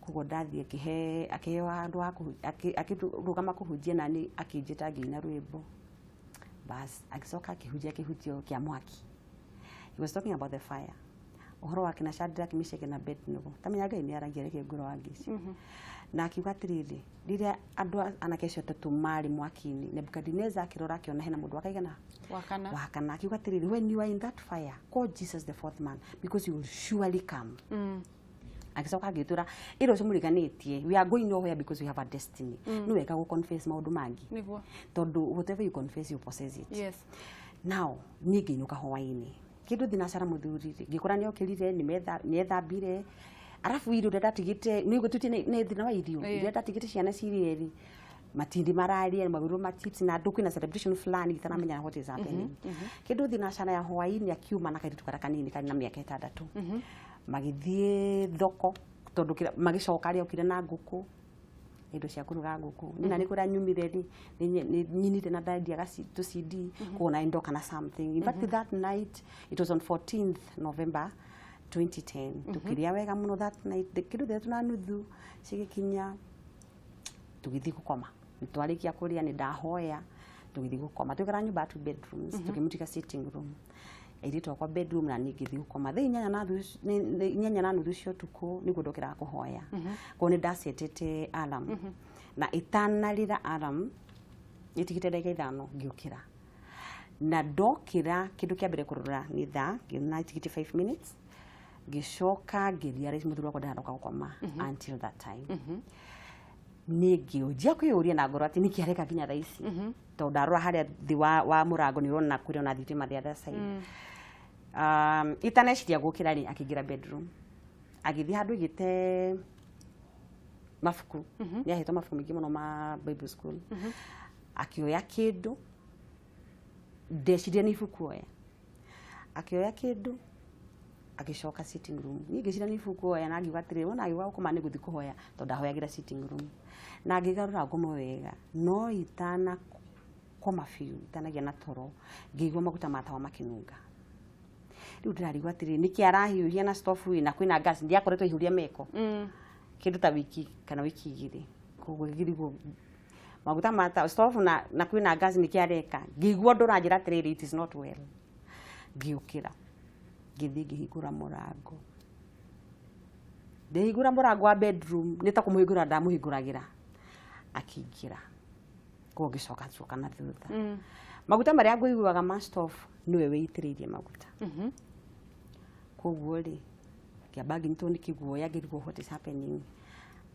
Koguo ndathiĩ akĩhe akĩheo handũ ha akĩrũgama kũhunjia, na niĩ akĩnjĩta ngĩina rwĩmbo. Bas agĩcoka akĩhunjia kĩhunjio kĩa mwaki. He was talking about the fire, ũhoro wake na Shadrach, Meshach na Abednego. Tamenya Ngai nĩ aragia, reke ngoro wa ngĩci. Na akiuga atĩrĩrĩ, rĩrĩa andũ anake acio atatũ marĩ mwaki-inĩ, Nebukadnezar akĩrora akĩona hena mũndũ wakaigana Wakana. Wakana. Akiuga atĩrĩrĩ, "When you are in that fire, call Jesus, the fourth man, because he will surely come." Agĩcoka agĩtũra ĩra ũcio mũriganĩtie, we are going nowhere because we have a destiny. Nĩ wega gũ confess maũndũ mangĩ, tondũ whatever you confess, you possess it. Now niĩ ngĩinũka hwaĩ-inĩ kĩndũ thinacara, mũthuri rĩ ngĩkora nĩ okĩrire, nĩethambire, arabu irio iria ndatigĩte nĩguo tutie nĩ thĩna wa irio, iria ndatigĩte ciana cirĩe rĩ, Matindi mararia magwirwo ma chips na andũ, kwĩna celebration fulani, itaramenya what is happening. Kĩndũ thinacara ya hwaĩ-inĩ akiuma na kairĩtu karĩa kanini karĩ na mĩaka 6, magĩthiĩ thoko tondũ magĩcoka arĩa okire na ngũkũ, indo cia kũruga ngũkũ. Niĩ na nĩ kũrĩa nyumire rĩ, nĩ nyinire na ndendiaga tũ CD, koguo na ndoka na something. In fact, that night, it was on 14th November 2010, tukĩrĩa wega mũno that night. Kĩndũ 3:30 cigĩkinya, tũgĩthiĩ gũkoma. Twarĩkia kũrĩa, nĩ ndahoya, tũgĩthiĩ gũkoma. Tũikara nyũmba ya two bedrooms, tũkĩmũtiga sitting room, airĩtu akwa bedroom, na niĩ ngĩthiĩ gũkoma thaa 8:30 cia ũtukũ nĩguo ndokĩraga kũhoya. Koguo nĩ ndacetete alarm, na ĩtanarĩra alarm ĩtigĩte ndagĩka 5 ngĩũkĩra. Na ndokĩra, kĩndũ kĩa mbere kũrora nĩ thaa, ngĩona itigĩte 5 minutes. Ngĩcoka ngĩrealize mũthuri wakwa ndanaroka gũkoma until that time. Niĩ ngĩũnjia kwĩyũria na ngoro atĩ nĩkĩ areka nginya thaa ici, tondũ ndarora harĩa thĩ wa mũrango nĩ ũrona kũrĩ ona thitima the other side. Itaneciria gũkĩra rĩ, akĩingĩra bedroom, agĩthiĩ handũ aigĩte mabuku. Nĩ ahetwo mabuku maingĩ mũno ma Bible school. Akĩoya kĩndũ, ndeciria nĩ ibuku oya. Akĩoya kĩndũ, agĩcoka sitting room. Niĩ ngĩciria nĩ ibuku oya, na ngiuga atĩrĩrĩ, wona agĩũka gũkoma nĩ gũthiĩ kũhoya, tondũ ndahoyagĩra sitting room. Na ngĩgarũra ngoma wega, no itana koma biũ, itanagĩa na toro, ngĩigua maguta ma tawa makĩnunga. Rĩu ndĩrarigwo atĩrĩrĩ, nĩkĩ arahiũhia na stofu na kwĩna gas? Ndiakoretwo ihuria meko kĩndũ ta wiki kana wiki 2. Koguo ngĩrigwo maguta ma tawa, stofu na kwĩna gas, nĩkĩ areka? Ngĩigua ũndũ ũranjĩra atĩrĩrĩ, it is not well. Ngĩũkĩra, ngĩthiĩ ngĩhingũra mũrango. Ndĩhingũra mũrango wa bedroom, nĩ ta kũmũhingũra ndamũhingũragĩra, akĩingĩra. Koguo ngĩcoka coka na thutha. Maguta marĩa ngũiguaga ma stove, nĩwe wĩitĩrĩirie maguta. Koguo rĩ, ngĩamba ngĩnyitwo nĩ kĩguoya, ngĩrigwo what is happening.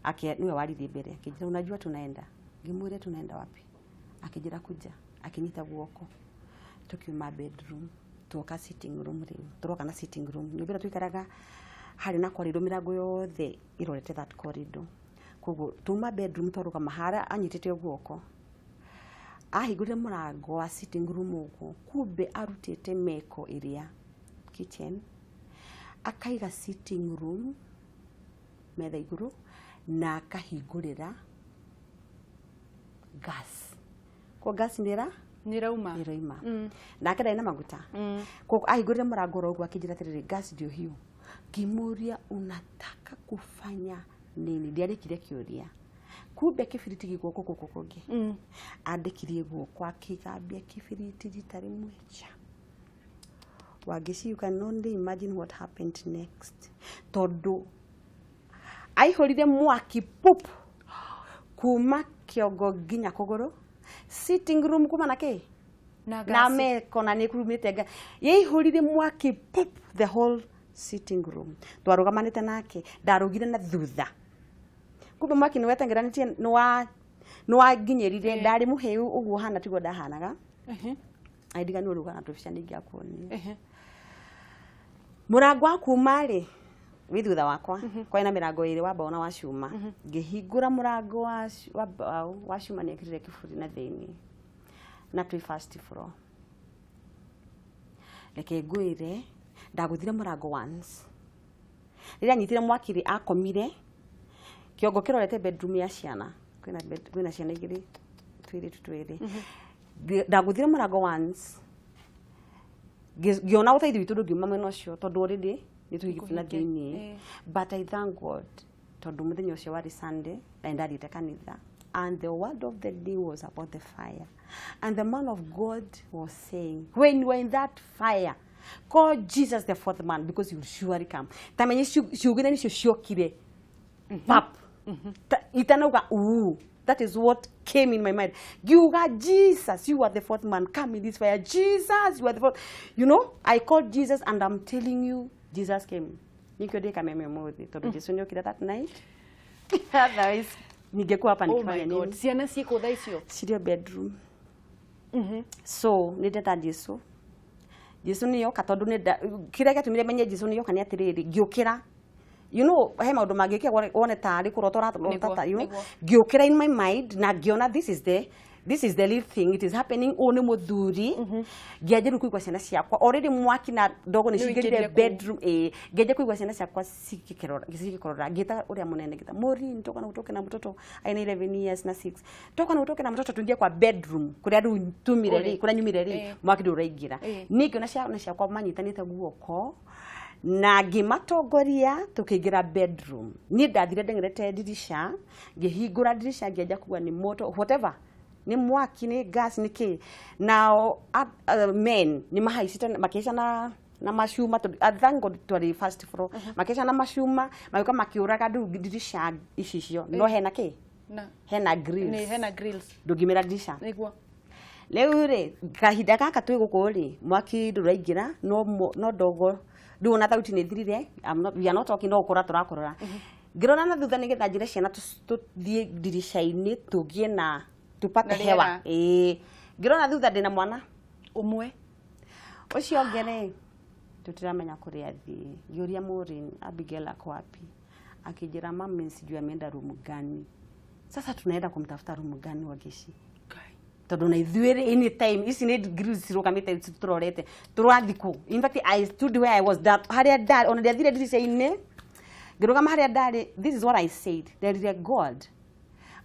Ake niwe waririe mbere, akĩnjĩra, "Unajua tunaenda?" Ngĩmwĩra, "Tunaenda wapi?" Akĩnjĩra, "Kuja." Akĩnyita guoko, tukiuma bedroom, tuoka sitting room. Rĩu tũroka na sitting room, nyũmba ĩrĩa tũikaraga harĩ na corridor, mĩrango yothe ĩrorete that corridor. Koguo tuma bedroom, twarũgama harĩa anyitĩte o guoko, ahingũrire mũrango wa sitting room ũguo, kumbe arutĩte meko ĩrĩa kitchen, akaiga sitting room metha igũrũ, na akahingũrĩra gas. Kwa gas nĩ Nĩrauma. Ĩroima. Nake ndarĩ na maguta. Koguo ahingũrire mũrango oro ũguo, akĩnjĩra atĩrĩrĩ, "Gas ndio hiyo." Ngĩmũria, "Unataka kufanya nini?" Ndiarĩkire kĩũria, kumbe kĩbiriti gĩ guoko gũkũ kũngĩ. Andĩkirie guoko, akĩgambia kĩbiriti rita rĩmwe cha. Wangeci, you can only imagine what happened next, tondũ aihũrire mwaki pup kuma kĩongo nginya kũgũrũ, sitting room kuma na kĩ na na gas. Meko na nĩ kurumĩte nga yaihũrire mwaki pup the whole sitting room. Twarũgamanĩte nake, ndarũgire na thutha, kumbe mwaki nĩ wetengeranĩtie, nĩ wanginyĩrire. Ndarĩ mũhĩu ũguo hana tiguo ndahanaga. Aindiganĩrwo rĩu kana tũbica nĩingĩakuonia. Mũrango wa kuma rĩ wĩ thutha wakwa, kwarĩ na mĩrango ĩrĩ, wa mbaũ na wa cuma. Ngĩhingũra mũrango wa mbaũ, wa cuma nĩ ekĩrire kĩburi na thĩinĩ, na twĩ first floor. Reke ngwĩre, ndagũthire mũrango once, rĩrĩa anyitire mwaki rĩ, akomire kĩongo kĩrorete bedroom ya ciana. Kwĩna ciana igĩrĩ, twĩrĩtu twĩrĩ. Ndagũthire mũrango once, ngĩona ũteithio witũ ndũngiuma mwena ũcio, tondũ already nĩ tũhingĩte na thĩinĩ. But I thank God, tondũ mũthenya ũcio warĩ Sunday na nĩ ndathiĩte kanitha, and the word of the day was about the fire, and the man of God was saying, "When you are in that fire, call Jesus, the fourth man, because he will surely come." Tamenye ciugo nĩcio ciokire pap. Itanauga uu, that is what came in my mind. Ngiuga, "Jesus, you are the fourth man, come in this fire. Jesus, you are the fourth." I called Jesus, and I'm telling you, Jesus came. Nikio ndĩ Kameme ũmũthĩ tondũ Jesu nĩokire that night. Otherwise ningekuwa hapa Oh my nikifanya God. nini? Ciana ciĩkũ thaa icio? Cirio bedroom. So nĩ ndeta Jesu, Jesu nĩ yoka, tondũ nĩ kĩrĩa gĩatũmire menye Jesu nĩ yoka nĩ atĩrĩrĩ, ngĩũkĩra You know, he maũndũ mangĩkia wone tarĩ kũrota ũrarota ta you know. Ngĩũkĩra in my mind na ngĩona this is the real thing, it is happening. Ũũ nĩ mũthuri. Ngĩanjia rĩu kũigua ciana ciakwa already mwaki na ndogo nĩ Nĩ cingĩrire ũingĩrire kũu. bedroom. Ĩĩ, ngĩanjia kũigua ciana ciakwa cigĩkorora. Ngĩta ũrĩa mũnene, ngĩta Maureen, toka na utoke na mtoto, aina 11 years na 6, toka na utoke na mtoto, tuingie kwa bedroom kũrĩa rĩu tumire rĩ, Ũrĩ. kũrĩa nyumire rĩ, mwaki ndũraingĩra. Niĩ ngĩona ciana ciakwa manyitanĩte guoko na ngĩmatongoria tũkĩingĩra bedroom. Niĩ ndathire ndeng'erete ndirisha, ngĩhingũra ndirisha, ngĩanjia kuga nĩ moto, whatever, nĩ mwaki, nĩ gas, nĩ kĩ. Nao men nĩ mahaicĩte, makĩhaica na macuma, tondũ thank God twarĩ first floor. Makĩhaica na macuma, magĩũka makĩũraga rĩu ndirisha ici icio, no hena kĩ, na hena grills. Nĩ hena grills. Ndũngĩmĩra ndirisha. Rĩu rĩ, kahinda gaka twĩ gũkũ rĩ, mwaki ndũraingĩra, no no ndogo rĩu ona thauti nĩ thirire. I'm not, we are not talking, no gũkora tũrakorora. Ngĩrora na thutha nĩgetha njĩre ciana tũthiĩ ndirica-inĩ tũgĩe na tupate Na hewa. rĩera. Ĩĩ, ngĩrora na thutha ndĩna mwana ũmwe. Ũcio ũngĩ rĩ, tũtiramenya kũrĩa athiĩ. Ngĩũria Maureen, "Abigail ako wapi?" Akĩnjĩra, "Mami, sijui ameenda room gani." Sasa tunaenda kumtafuta room gani, Wangeci? Tondũ na ithuĩ rĩ, anytime ici nĩ grills cirũgamĩte tũrorete, tũrathiĩ kũ? In fact, I stood where I was, that harĩa ndarĩ, ona ndiathire ndirica-inĩ, ngĩrũgama harĩa ndarĩ. This is what I said. Nderire God,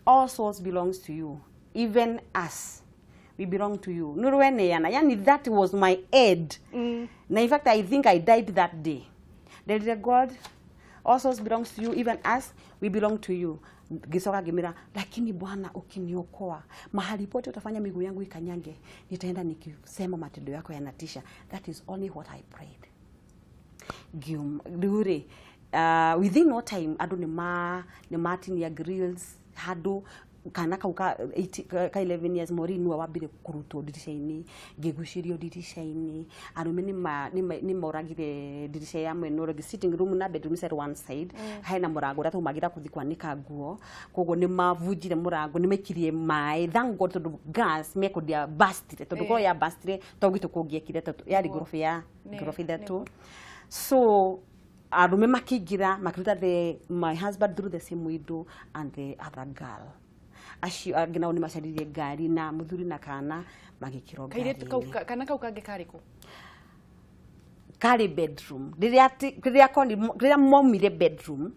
"All souls belongs to you, even us, we belong to you, nĩ rweneana." Yani that was my end. Na in fact, I think I died that day. Nderire God, "All souls belongs to you, even us, we belong to you." Ngĩcoka ngĩmĩra, "Lakini Bwana, ukiniokoa, mahali pote utafanya miguu yangu ikanyange, nitaenda nikisema matendo yako yanatisha." That is only what I prayed. Rĩu rĩ, within no time andũ nĩ matinia grills handũ kana kau ka, 8 ka 11 years. Maureen nĩwe wambire kũrutwo ndirica-inĩ, ngĩgucĩrio ndirica-inĩ. Arũme nĩ moragire ndirica ya mwena ũrĩa ũngĩ. Sitting room na bedroom ciarĩ one side, hena mũrango ũrĩa twaumagĩra kũthiĩ kwanĩka nguo, koguo nĩ mabunjire mũrango, nĩ maikirie maĩ. Thank God, tondũ gas meko ndĩa bastire, tondũ korwo ya bastire to gwitũ kũngĩekire, tondũ yarĩ ngoroba ya ngoroba ithatũ. So arũme makĩingĩra, makĩruta the my husband through the same window and the other girl. Acio angĩ nao nĩ macaririe ngari na mũthuri na kana magĩkĩrwo Kairĩtu kau ngari-inĩ. Kana kau kangĩ karĩ kũ? Karĩ bedroom. Rĩrĩa rĩrĩa koni rĩrĩa maumire bedroom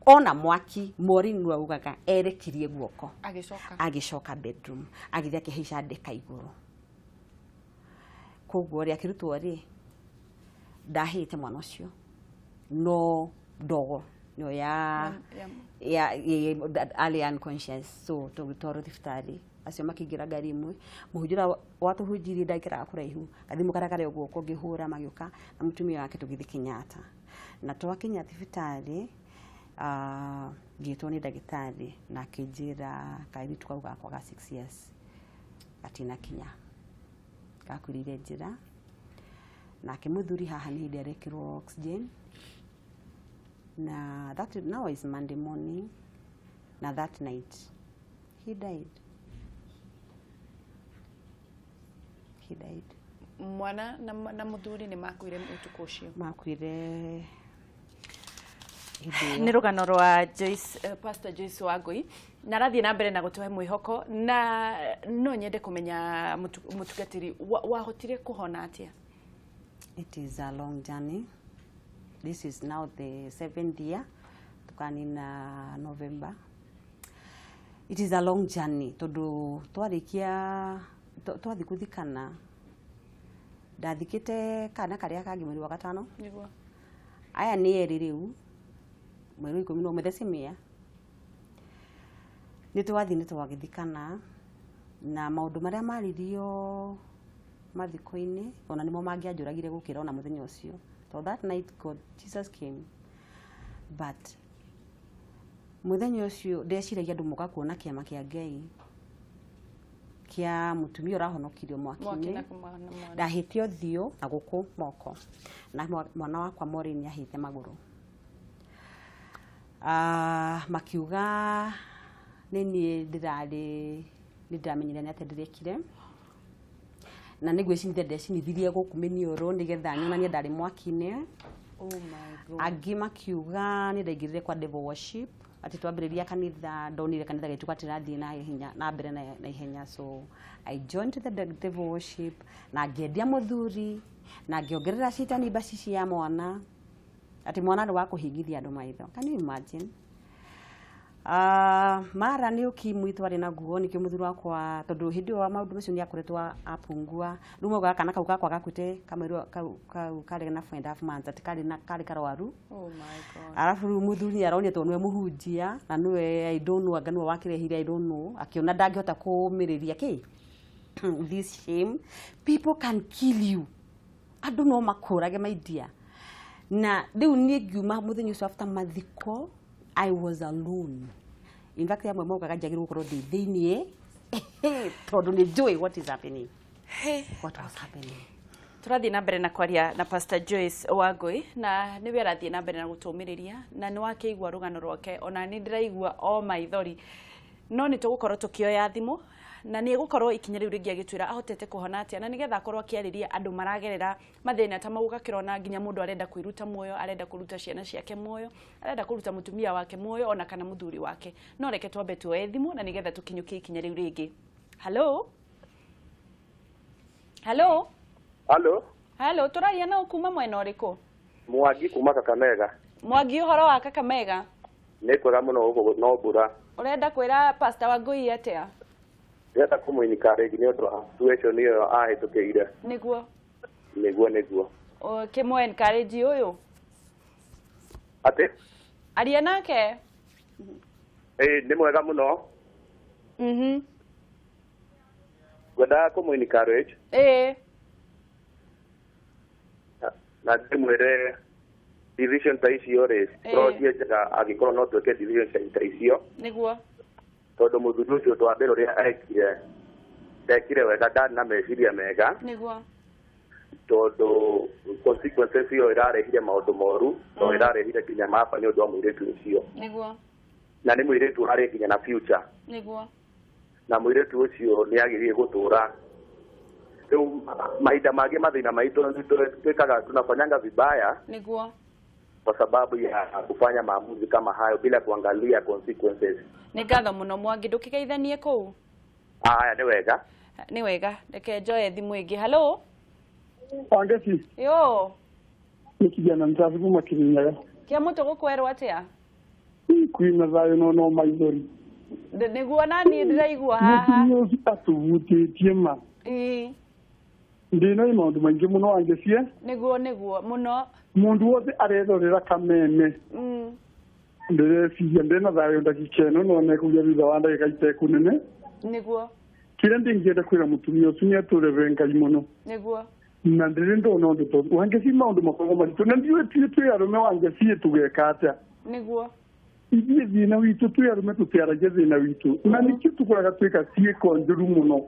ona mwaki, Maureen nĩwe augaga erekirie guoko. Agĩcoka. Agĩcoka bedroom, agĩthiĩ akĩhaica ndeka igũrũ. Koguo rĩ, akĩrutwo rĩ, ndahĩte mwana ũcio, no ndogo nĩyo ya ya arĩ unconscious, so tũgĩtwarwo thibitarĩ. Acio makĩingĩra ngari ĩmwe. Mũhunjia watũhunjirie ndaikaraga kũraihu, gathimũ karĩa karĩ o guoko ngĩhũra, magĩũka na mũtumia wake, tũgĩthiĩ Kenyatta. Na twakinya thibitarĩ, ngĩtwo nĩ ndagĩtarĩ na akĩnjĩra kairĩtu kau gakwa ga 6 years gatinakinya, gakuĩrĩire njĩra. Nake mũthuri haha nĩ hĩndĩ arekĩrwo oxygen, na that now is Monday morning, na that night he died, he died. Mwana na mũthuri nĩ makuire ũtukũ ũcio? Makuire hĩndĩ ĩyo. Nĩ rũgano rwa Joyce, Pastor Joyce Wangui, na arathiĩ na mbere na gũtũhe mwĩhoko. Na no nyende kũmenya, mũtungatĩri, wahotire kũhona atĩa? It is a long journey. This is now the seventh year, tukanina November. It is a long journey, tondu twarikia twathi kuthikana, ndathikite kana karia kangi mweri wa gatano. Aya nĩ erĩ rĩu, mweri wa 11, the same year nĩ twathi nĩ twagĩthikana, na maũndũ marĩa maririo mathiko-inĩ ona nĩmo mangĩanjũragire gũkĩra ona mũthenya ũcio. So that night God Jesus came, but mũthenya ũcio ndeciragia andũ moka kuona kĩama kĩa Ngai kĩa mũtumia ũrahonokirio Mwaki mwaki-inĩ. na mwana. Ndahĩte ũthiũ na gũkũ moko, na mwana wakwa Maureen ahĩte magũrũ. Ah, makiuga nĩ niĩ ndĩrarĩ, nĩ ndĩramenyire nĩ atĩa ndĩrekire, na nĩ gwĩcinithia ndecinithirie gũkũ mĩniũrũ nĩgetha nyonanie ndarĩ mwaki-inĩ. Oh my God. Angĩ makiuga nĩ ndaingĩrire kwa devil worship, atĩ twambĩrĩria kanitha, ndonire kanitha gaitũ gatirathiĩ na ihenya na mbere na ihenya, so I joined the devil worship na ngĩendia mũthuri na ngĩongerera citani mbacici ya mwana, atĩ mwana nĩ wa kũhingithia andũ maitho. Can you imagine? Mara nĩ ukimwi twarĩ naguo, nĩkĩo mũthuri wakwa, tondũ hĩndĩ ĩyo maũndũ macio nĩ akoretwo apungua. Rĩu maugaga kana kau gakwa gakuĩte kamũira kau karĩ na 4.5 months, atĩ karĩ na karĩ karwaru. Oh my God. Arabu rĩu mũthuri nĩ aronire tondũ nĩwe mũhunjia na nĩwe, I don't know, anga nĩwe wakĩrehire, I don't know, akĩona ndangĩhota kũmĩrĩria kĩ this shame. People can kill you, andũ no makũrage, my dear. Na rĩu niĩ ngiuma mũthenya ũcio after mathiko, I was alone. In fact, amwe maugaga njagĩrĩirwo gũkorwo ndĩ thĩiniĩ tondũ nĩ njũĩ what is happening, what was happening. Tũrathiĩ na mbere na kwaria na Pastor Joyce Wangui, na nĩwe arathiĩ na mbere na gũtũmĩrĩria, na nĩ wakĩigua rũgano rwake. Ona nĩ ndĩraigua o maithori, no nĩ tũgũkorwo tũkĩoya thimũ na nĩ egũkorwo ikinya rĩu rĩngĩ agĩtwĩra ahotete kũhona atĩa, na nĩgetha akorwo akĩarĩria andũ maragerera mathĩna ta mau, ũgakĩrona nginya mũndũ arenda kwĩruta muoyo, arenda kũruta ciana ciake muoyo, arenda kũruta mũtumia wake muoyo, ona kana mũthuri wake. No reke twambe tuoye thimũ na nĩgetha tũkinyũkie ikinya rĩu rĩngĩ. Hello, hello. Halo. Hello, tũraria na kuma mwena ũrĩkũ? Mwangi kuma Kakamega. Mwangi, ũhoro wa Kakamega? Nĩ kwega mũno gũkũ, no mbura. Ũrenda kwĩra Pastor Wangui atĩa? Ndĩrenda kũmũ-encourage nĩ ũndũ wa situation ĩyo ahĩtũkĩire. Nĩguo. Nĩguo. Kĩmũ encourage ũyũ. Atĩ? Aria nake. Ĩĩ, nĩ mwega mũno. Ngwendaga kũmũ encourage na ndĩmwĩre decision ta icio rĩ, cikorwo ciĩ njega angĩkorwo no twĩke decision ta icio, tondũ mũthuri ũcio ũndũ wa mbere ũrĩa ekire, ndekire wega, ndarĩ na meciria mega, tondũ consequences ĩyo ĩrarehire maũndũ moru, tondũ ĩrarehire nginya maba nĩ ũndũ wa mũirĩtu ũcio, na nĩ mũirĩtu ũrarĩ nginya na future, na mũirĩtu ũcio nĩ agĩrĩire gũtũra. Rĩu mahinda mangĩ mathĩna maitũ twĩkaga, tunafanyanga vibaya kwa sababu ya kufanya maamuzi kama hayo bila kuangalia consequences. Nĩ ngatho mũno, Mwangi, ndũkĩgeithanie kũu. Haya, nĩ wega. Nĩ wega, reke njoe thimũ ĩngĩ. Hello. Wangeci. Yo. Nĩ kijana msafi kuma Kirinyaga. Kĩa mũtũ gũkwerwo atĩa? Kwĩna thayũ, no maithori. Nĩguo, naniĩ ndĩraigua haha. Mũtumia ũcio atũhutĩtie ma. Ndĩna maũndũ maingĩ mũno, Wangeci. Nĩguo mũno. Mũndũ wothe arerorera kameme, ndĩreciria ndĩna thayũ ndagĩka ĩno, no nekugia thutha wa ndagĩka itekũnene. Kĩrĩa ndĩngĩenda kwĩra mũtumia ũcio nĩ atũreve Ngai mũno. Na ndĩrĩ ndona ũndũ tondũ, Wangeci, maũndũ makoragwo maritũ, na ndiũĩ ithuĩ twĩ arũme, Wangeci, tũgeka atĩa. Ithuĩ thĩna witũ twĩ arũme tũtiaragia thĩna witũ, na nĩkĩo tũkoraga twĩka ciĩko njũru mũno.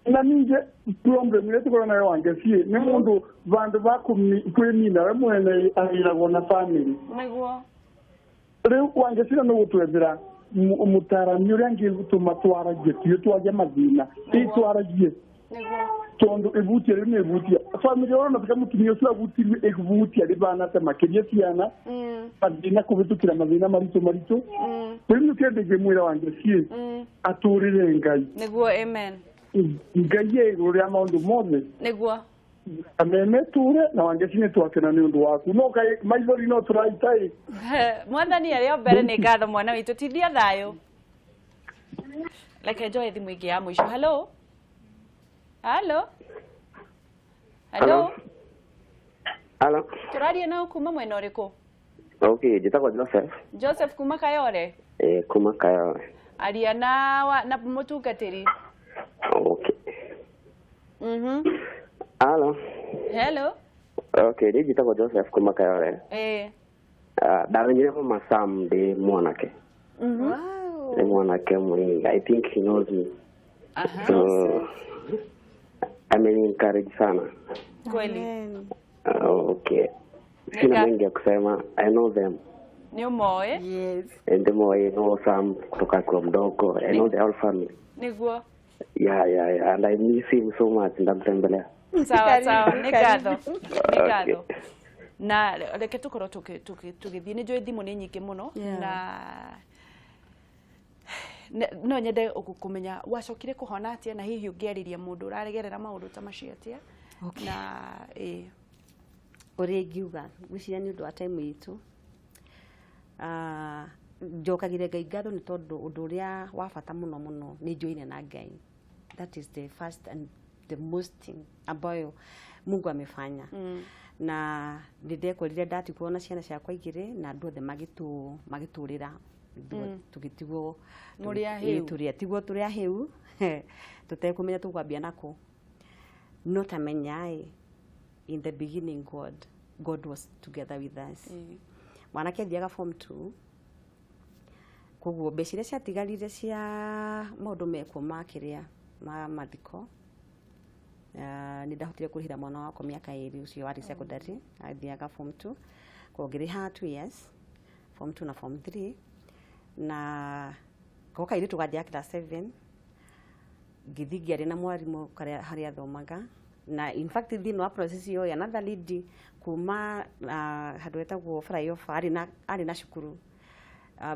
Na ningĩ problem ĩrĩa tũkoragwo nayo, Wangeci, nĩ mũndũ vandũ va kwĩnina we mwene ahĩragwo na family. Rĩu, Wangeci, na nĩ gũtwethera mũtarani ũrĩa angĩtũma twaragie, tiũ twarie mathĩna ĩ twaragie, tondũ ĩvutia rĩu nĩ ĩvutia family ũrona tika mũtumia ũcio avutirie, ĩvutia rĩbana ta makĩria ciana mathĩna kũhĩtũkĩra mathĩna maritũ maritũ. Rĩu nĩkĩo ndĩngĩmwĩra, Wangeci, atũrĩre Ngai. Nĩguo, amen. Ngai e igũrũ rĩa maũndũ mothe. Ameme tũre na Wangeci, nĩ twakena nĩ ũndũ waku, no kaĩ maithori no tũraita ĩ. Mwathani arĩ o mbere. Nĩ ngatho, mwana witũ, tithia thayũ. Reke njoe thimũ ĩngĩ ya mũico. Hello, hello, hello. Hello. Tũraria nao kuma mwena ũrĩkũ? Okay, njĩtagwo Joseph. Joseph kuma Kayore. Eh, kuma Kayore. Aria na na mũtungatĩri. Okay. Hello. Hello. Okay, niĩ njĩtagwo Joseph kuma Kayore. Ndamenyire Mama Sam ndĩ mwanake. Ndĩ mwanake mũnini. I think he knows me. So ameni encourage sana. Okay. Sina mengi ya kusema. I know them. Nĩ ũmoĩ. And I know Sam kutoka akiwa mdogo. I know the whole family. Yeah. And I miss him so much. Ndamtembelea. Sawa sawa, nĩ ngatho, nĩ ngatho. Na reke tũkorwo tũgĩthiĩ, nĩ njũĩ thimũ nĩ nyingĩ mũno. Na no nyende kũmenya wacokire kũhona atĩa, na hihi ũngĩarĩria mũndũ ũragerera maũndũ ta macio atĩa? Okay. Na ĩĩ. Ũrĩa ingiuga, ngwĩciria nĩ ũndũ wa time itũ, njokagĩria Ngai ngatho nĩ tondũ ũndũ ũrĩa wa bata mũno mũno nĩ njoine na Ngai. That is the first and the most thing ambayo Mungu amefanya. Na nĩ ndekorire ndatigwo na ciana ciakwa igĩrĩ, na andũ othe magĩtũrĩra, tũgĩtigwo. Mũrĩ ahĩu. Tũrĩ tigwo, tũrĩ ahĩu, tũtekũmenya tũkwambia nako. No tamenya ĩ, in the beginning God was together with us. Mwanake athiaga form 2, koguo mbeca iria ciatigarire cia maũndũ mekwo ma kĩrĩa ma mathiko, nĩ ndahotire kũrĩhĩra mwana wakwa mĩaka 2 ũcio warĩ secondary, athiaga form 2, koguo ngĩrĩha 2 years, form 2 na form 3. Na ko kairĩtu gathiaga class 7, ngĩthiĩ ngĩaria na mwarimũ karĩa harĩa athomaga. Na in fact, thĩinĩ wa process ĩyo, another lady kuma handũ hetagwo flyover, arĩ na cukuru,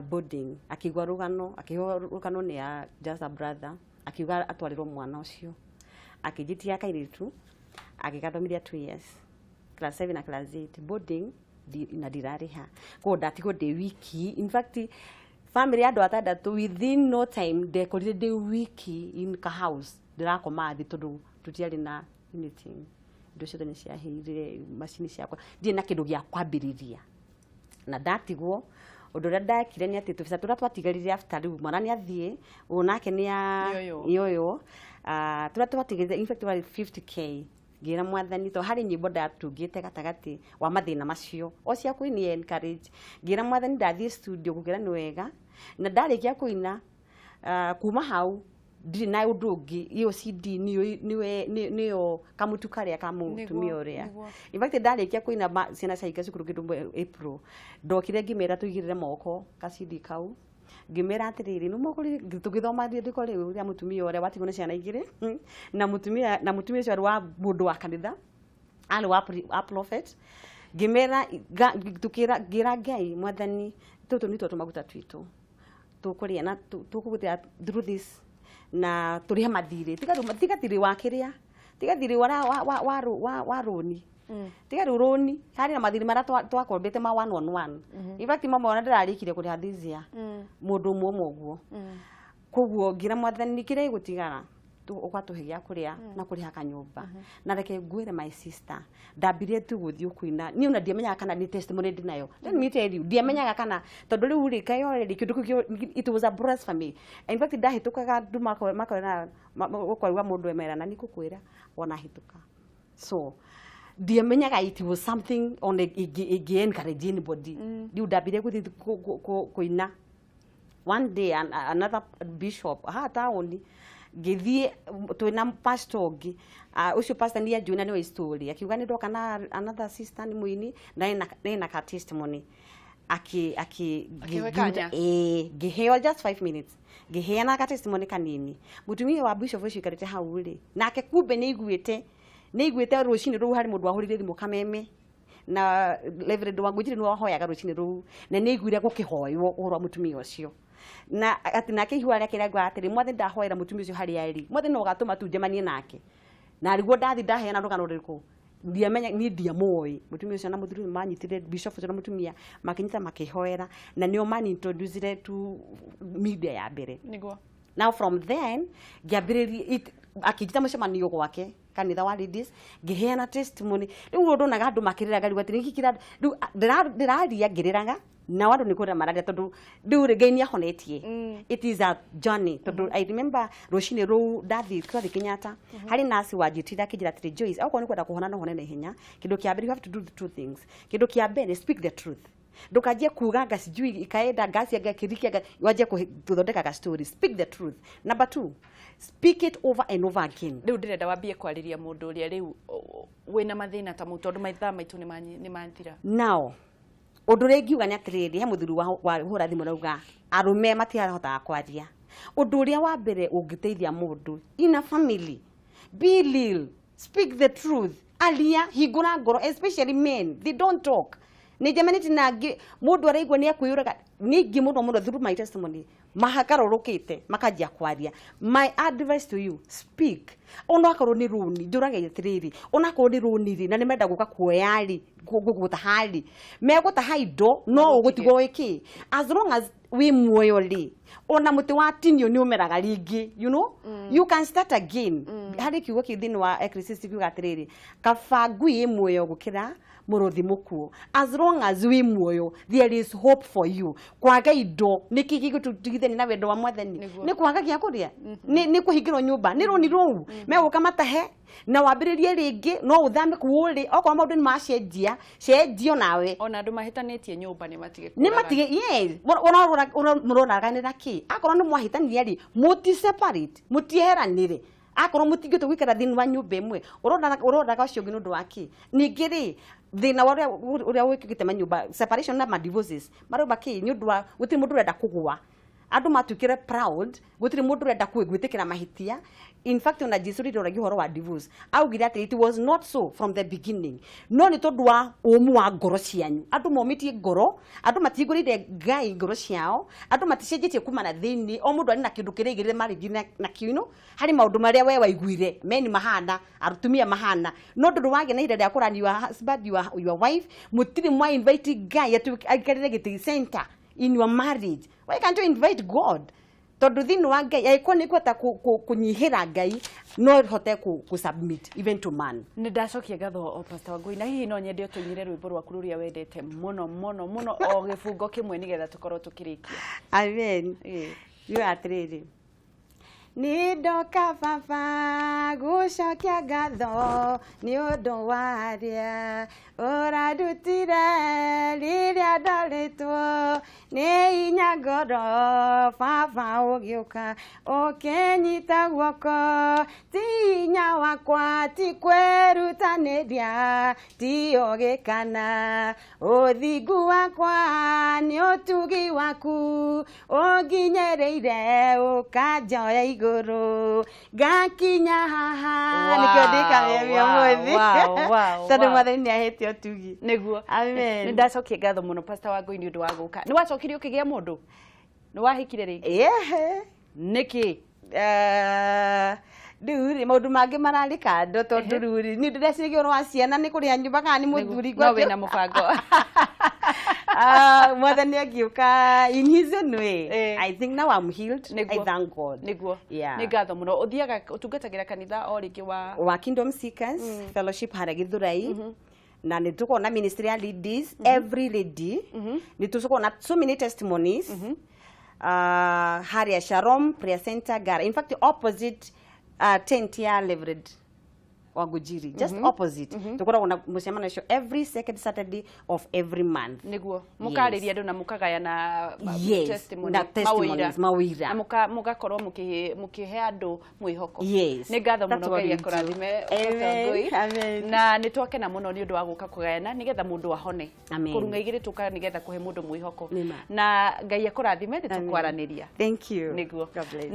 boarding, akĩigua rũgano, akĩigua rũgano nĩ ya just a brother, akiuga atwarĩrwo mwana ũcio. Akĩnjĩtia kairĩtu, agĩgathomithia 2 years, class 7 na class 8 boarding, na ndirarĩha, koguo ndatigwo ndĩ wiki. In fact, family ya andũ atandatũ, within no time ndekorire ndĩ wiki in ka house, ndĩrakoma thĩ tondũ tũtiarĩ na anything. Indo ciothe nĩ ciahĩire, macini ciakwa, ndirĩ na kĩndũ gĩa kwambĩrĩria. Na ndatigwo, ũndũ ũrĩa ndekire nĩ atĩ tũbeca tũrĩa twatigarire after rĩu mwana nĩ athiĩ, ũyũ nake nĩ Nĩ ũyũ. Nĩ ũyũ. Tũrĩa twatigarire, in fact, warĩ 50K. Ngĩra Mwathani, to harĩ nyĩmbo ndatungĩte gatagatĩ wa mathĩna macio o cia kũinia encourage, ngĩra Mwathani ndathiĩ studio gũkĩra nĩ wega, na ndarĩkia kũina, kuma hau ndirĩ na ũndũ ũngĩ. Iyo CD nĩyo kamũtu karĩa ka mũtumia ũrĩa. In fact, ndarĩkia kũina, ciana ciahinga cukuru kĩndũ April, ndokire ngĩmera tũigĩrĩre moko ka CD kau, ngĩmera atĩrĩrĩ, nĩ tũgĩthoma rĩandĩko rĩu rĩa mũtumia ũrĩa watigwo nĩ ciana igĩrĩ, na mũtumia ũcio arĩ wa mũndũ wa kanitha, arĩ wa prophet. Ngĩmera tukĩra, ngĩra Ngai, Mwathani, tũtũ nĩtwo tũmaguta twitũ tũkũrĩa na tũkũgũtĩra through this, na tũrĩhe mathirĩ, tiga tiga thirĩ wa kĩrĩa, tiga thirĩ wa rũni, tiga rĩu rũni harĩ na mathirĩ marĩa twakombete ma one on one. In fact, mama ona ndĩrarĩkirie kũrĩha this year, mũndũ ũmwe ũmwe ũguo. Koguo ngira Mwathani, kĩrĩa gĩgũtigara ũgatũhe gĩa kũrĩa na kũrĩha kanyũmba. Na reke ngwĩre, my sister, ndambirie tu gũthiĩ kũina, niĩ ona ndiamenyaga kana nĩ testimony ndĩnayo. Let me tell you, ndiamenyaga kana tondũ rĩu rĩ kayo rĩ kĩndũ kĩu it was a blasphemy. In fact, ndahĩtũkaga andũ makorera ũkauga mũndũ emera na nĩngũkwĩra wona hĩtũka, so ndiamenyaga it was something on ĩngĩ encourage anybody. Rĩu ndambirie gũthiĩ kũina. One day another bishop haha taũni, ngĩthiĩ twĩna pastor ũngĩ, ũcio pastor nĩ anjũĩ na nĩwe story, akiuga nĩ ndoka na another sister nĩ mũini na ena ka testimony, aki Akĩheo kanya? Ĩĩ, ngĩheo just 5 minutes, ngĩheana ka testimony kanini. Mũtumia wa bishop ũcio ikarĩte hau rĩ nake, kumbe nĩ aiguĩte rũcinĩ rũu harĩ mũndũ wahũrire thimũ Kameme, na Reverend Wangũnjiri nĩ wahoyaga rũcinĩ rũu, na nĩ aiguire gũkĩhoywo ũhoro wa mũtumia ũcio, na atĩ nake ihua rĩake rĩauga atĩrĩ, Mwathani, ndahoera mũtumia ũcio harĩa arĩ, Mwathani no ũgatũma tu njemanie nake. Na rĩguo ndathi ndaheana rũgano rũrĩkũ, ndiamenya niĩ ndiamũĩ mũtumia ũcio, na mũthuri manyitire, bishop ũcio na mũtumia makĩnyita makĩhoera, na nĩo manintroducire to media ya mbere. Now from then ngĩambĩrĩria, akĩnjĩta mũcemanio gwake kanitha wa ladies, ngĩheana testimony. Rĩu ndonaga andũ makĩrĩraga, rĩu atĩ nĩkĩ rĩu ndĩraria ngĩrĩraga, nao andũ nĩ kũrĩra mararia, tondũ rĩu rĩ Ngai nĩ ahonetie. It is a journey, tondũ I remember rũcinĩ rũu ndathiĩ, twathiĩ Kenyatta, harĩ nurse wanjĩtire akĩnjĩra atĩrĩ, "Joyce, okorwo nĩ kwenda kũhona no hone na ihenya, kĩndũ kĩa mbere, you have to do two things. Kĩndũ kĩa mbere, speak the truth. Ndukanjie kuga anga sijui ikaenda ngasi anga kiriki anga wanjie kuthondeka ka story. Speak the truth. Number two, speak it over and over again." Rĩu ndĩrenda wambie kwarĩria mũndũ ũrĩa rĩu wĩna mathĩna ta mau, tondũ mathaa maitũ nĩ mathira. Now ũndũ ũrĩa ingiuga nĩ atĩrĩrĩ, he mũthuri wa hũra thimũ rauga arũme matirahotaga kwaria. Ũndũ ũrĩa wa mbere ũngĩteithia mũndũ in a family, be real, speak the truth. Aria, hingũra ngoro, especially men, they don't talk. Nĩ njemanĩtie na angĩ mũndũ araigua nĩ akwĩyũraga ningĩ mũno mũno through my testimony mahakarũrũkĩte makanjia kwaria. My advice to you, speak. Onakorwo nĩ rũni, njũraga atĩrĩrĩ, onakorwo nĩ rũni rĩ, na nĩ menda gũka kuoya rĩ, gũtaha rĩ, megũtaha indo no ũgũtigwo wĩkĩ, as long as wĩ muoyo rĩ, ona mũtĩ watinio nĩ ũmeraga rĩngĩ, you know, you can start again. Harĩ kiugo kĩ thĩinĩ wa Ecclesiastes kiuga atĩrĩrĩ, kaba ngui ĩ muoyo gũkĩra mũrũthi mũkuũ. As long as wĩ muoyo, there is hope for you. Kwaga indo nĩ kĩ gĩgũtũtigithania na wendo wa Mwathani? Nĩ kwaga gĩa kũrĩa, nĩ kũhingĩrwo nyũmba, nĩ rũni rũu megũka matahe na wambĩrĩrie rĩngĩ, no ũthame kũu ũrĩ. Okorwo maũndũ nĩ macenjia, cenjio nawe. Ona andũ mahĩtanĩtie nyũmba nĩ matige. Nĩ matige, yes. Mũroraganĩra kĩ akorwo nĩ mwahĩtania rĩ, mũti separate, mũtieheranĩre. Akorwo mũtingĩhota gũikara thĩinĩ wa nyũmba ĩmwe, ũroraga ũcio ũngĩ nĩ ũndũ wa kĩ? Ningĩ rĩ, thĩna wa ũrĩa wĩkĩte manyũmba separation na ma divorces marauga kĩ? Nĩ ũndũ wa gũtirĩ mũndũ ũrenda kũgũa, andũ matuĩkire proud, gũtirĩ mũndũ ũrenda gwĩtĩkĩra mahĩtia. In fact, ona Jesu rĩrĩa oragia ũhoro wa divorce augire atĩ it was not so from the beginning, no nĩ tondũ wa ũmũ wa ngoro cianyu. Andũ momĩtie ngoro, andũ matihingũrĩire Ngai ngoro ciao, andũ maticenjetie kuma na thĩinĩ. O mũndũ arĩ na kĩndũ kĩrĩa aigĩrĩre marriage na kĩo, harĩ maũndũ marĩa we waiguire meni mahana, atumia mahana, no ndũrĩ wagĩa na ihinda rĩa kũrani your husband, your wife. Mũtirĩ mwa invite Ngai aikarĩre gĩtĩ center in your marriage. Why can't you invite God? Tondũ thĩinĩ wa Ngai, angĩkorwo nĩ ngũhota kũnyihĩra Ngai, no hote kũ submit even to man. Nĩ ndacokia ngatho o Pastor Wangui, na hihi no nyende ũtũinĩre rwĩmbo rwaku rũrĩa wendete mũno mũno mũno, o gĩbungo kĩmwe, nĩgetha tũkorwo tũkĩrĩkia. Amen. Yuga atĩrĩrĩ, nĩ ndoka baba gũcokia ngatho nĩ ũndũ wa arĩa ũrandutire rĩrĩa ndarĩtwo nĩ hinya ngoro. Baba ũgĩũka ũkĩnyita guoko, ti hinya wakwa, ti kwĩrutanĩria, ti ũgĩ kana ũthingu wakwa, nĩ ũtugi waku ũnginyĩrĩire, ũkanjoya igũrũ ngakinya haha. Nĩkĩo ndĩkamemia ũmũthĩ, tondũ Mwathani nĩ ahete ũtugi. Nĩguo. Amen. Nĩ ndacokia ngatho mũno, Pastor Wangui, nĩ ũndũ wa gũka. Nĩ wacokire ũkĩgĩa mũndũ? Nĩ wahikire rĩngĩ? Yeah. Nĩkĩ? Rĩu rĩ, maũndũ mangĩ mararĩ kando, tondũ rĩu rĩ, niĩ ndĩreciragia ũhoro wa ciana, nĩ kũrĩha nyũmba kana nĩ mũthuri. No wĩna mũbango? Ah, Mwathani agĩũka in his own way. I think now I'm healed. I thank God. Nĩguo. Yeah. Nĩ ngatho mũno. Ũthiaga ũtungatagĩra kanitha o rĩngĩ wa? Wa Kingdom Seekers Fellowship harĩa Githurai, na nĩ tũkoragwo na ministry ya ladies. Every lady, nĩ tũkoragwo na so many testimonies harĩa Shalom Prayer Center Gara, in fact opposite tent ya Reverend Wangujiri, just opposite. Tũkoragwo na mũcemanio ũcio every second Saturday of every month. Nĩguo, mũkarĩria andũ na mũkagayana Yes, testimony, na testimonies, mawĩra. Na mũgakorwo mũkĩhe andũ mwĩhoko. Yes. Nĩ ngatho mũno, Ngai akũrathime. Amen. Na nĩ twakena mũno nĩ ũndũ wa gũka kũgayana nĩgetha mũndũ ahone. Amen. Kũrung'a igĩrĩ tũkaga nĩgetha kũhe mũndũ mwĩhoko. Na Ngai akũrathime, nĩ tũkwaranĩria. Thank you. Nĩguo. God bless.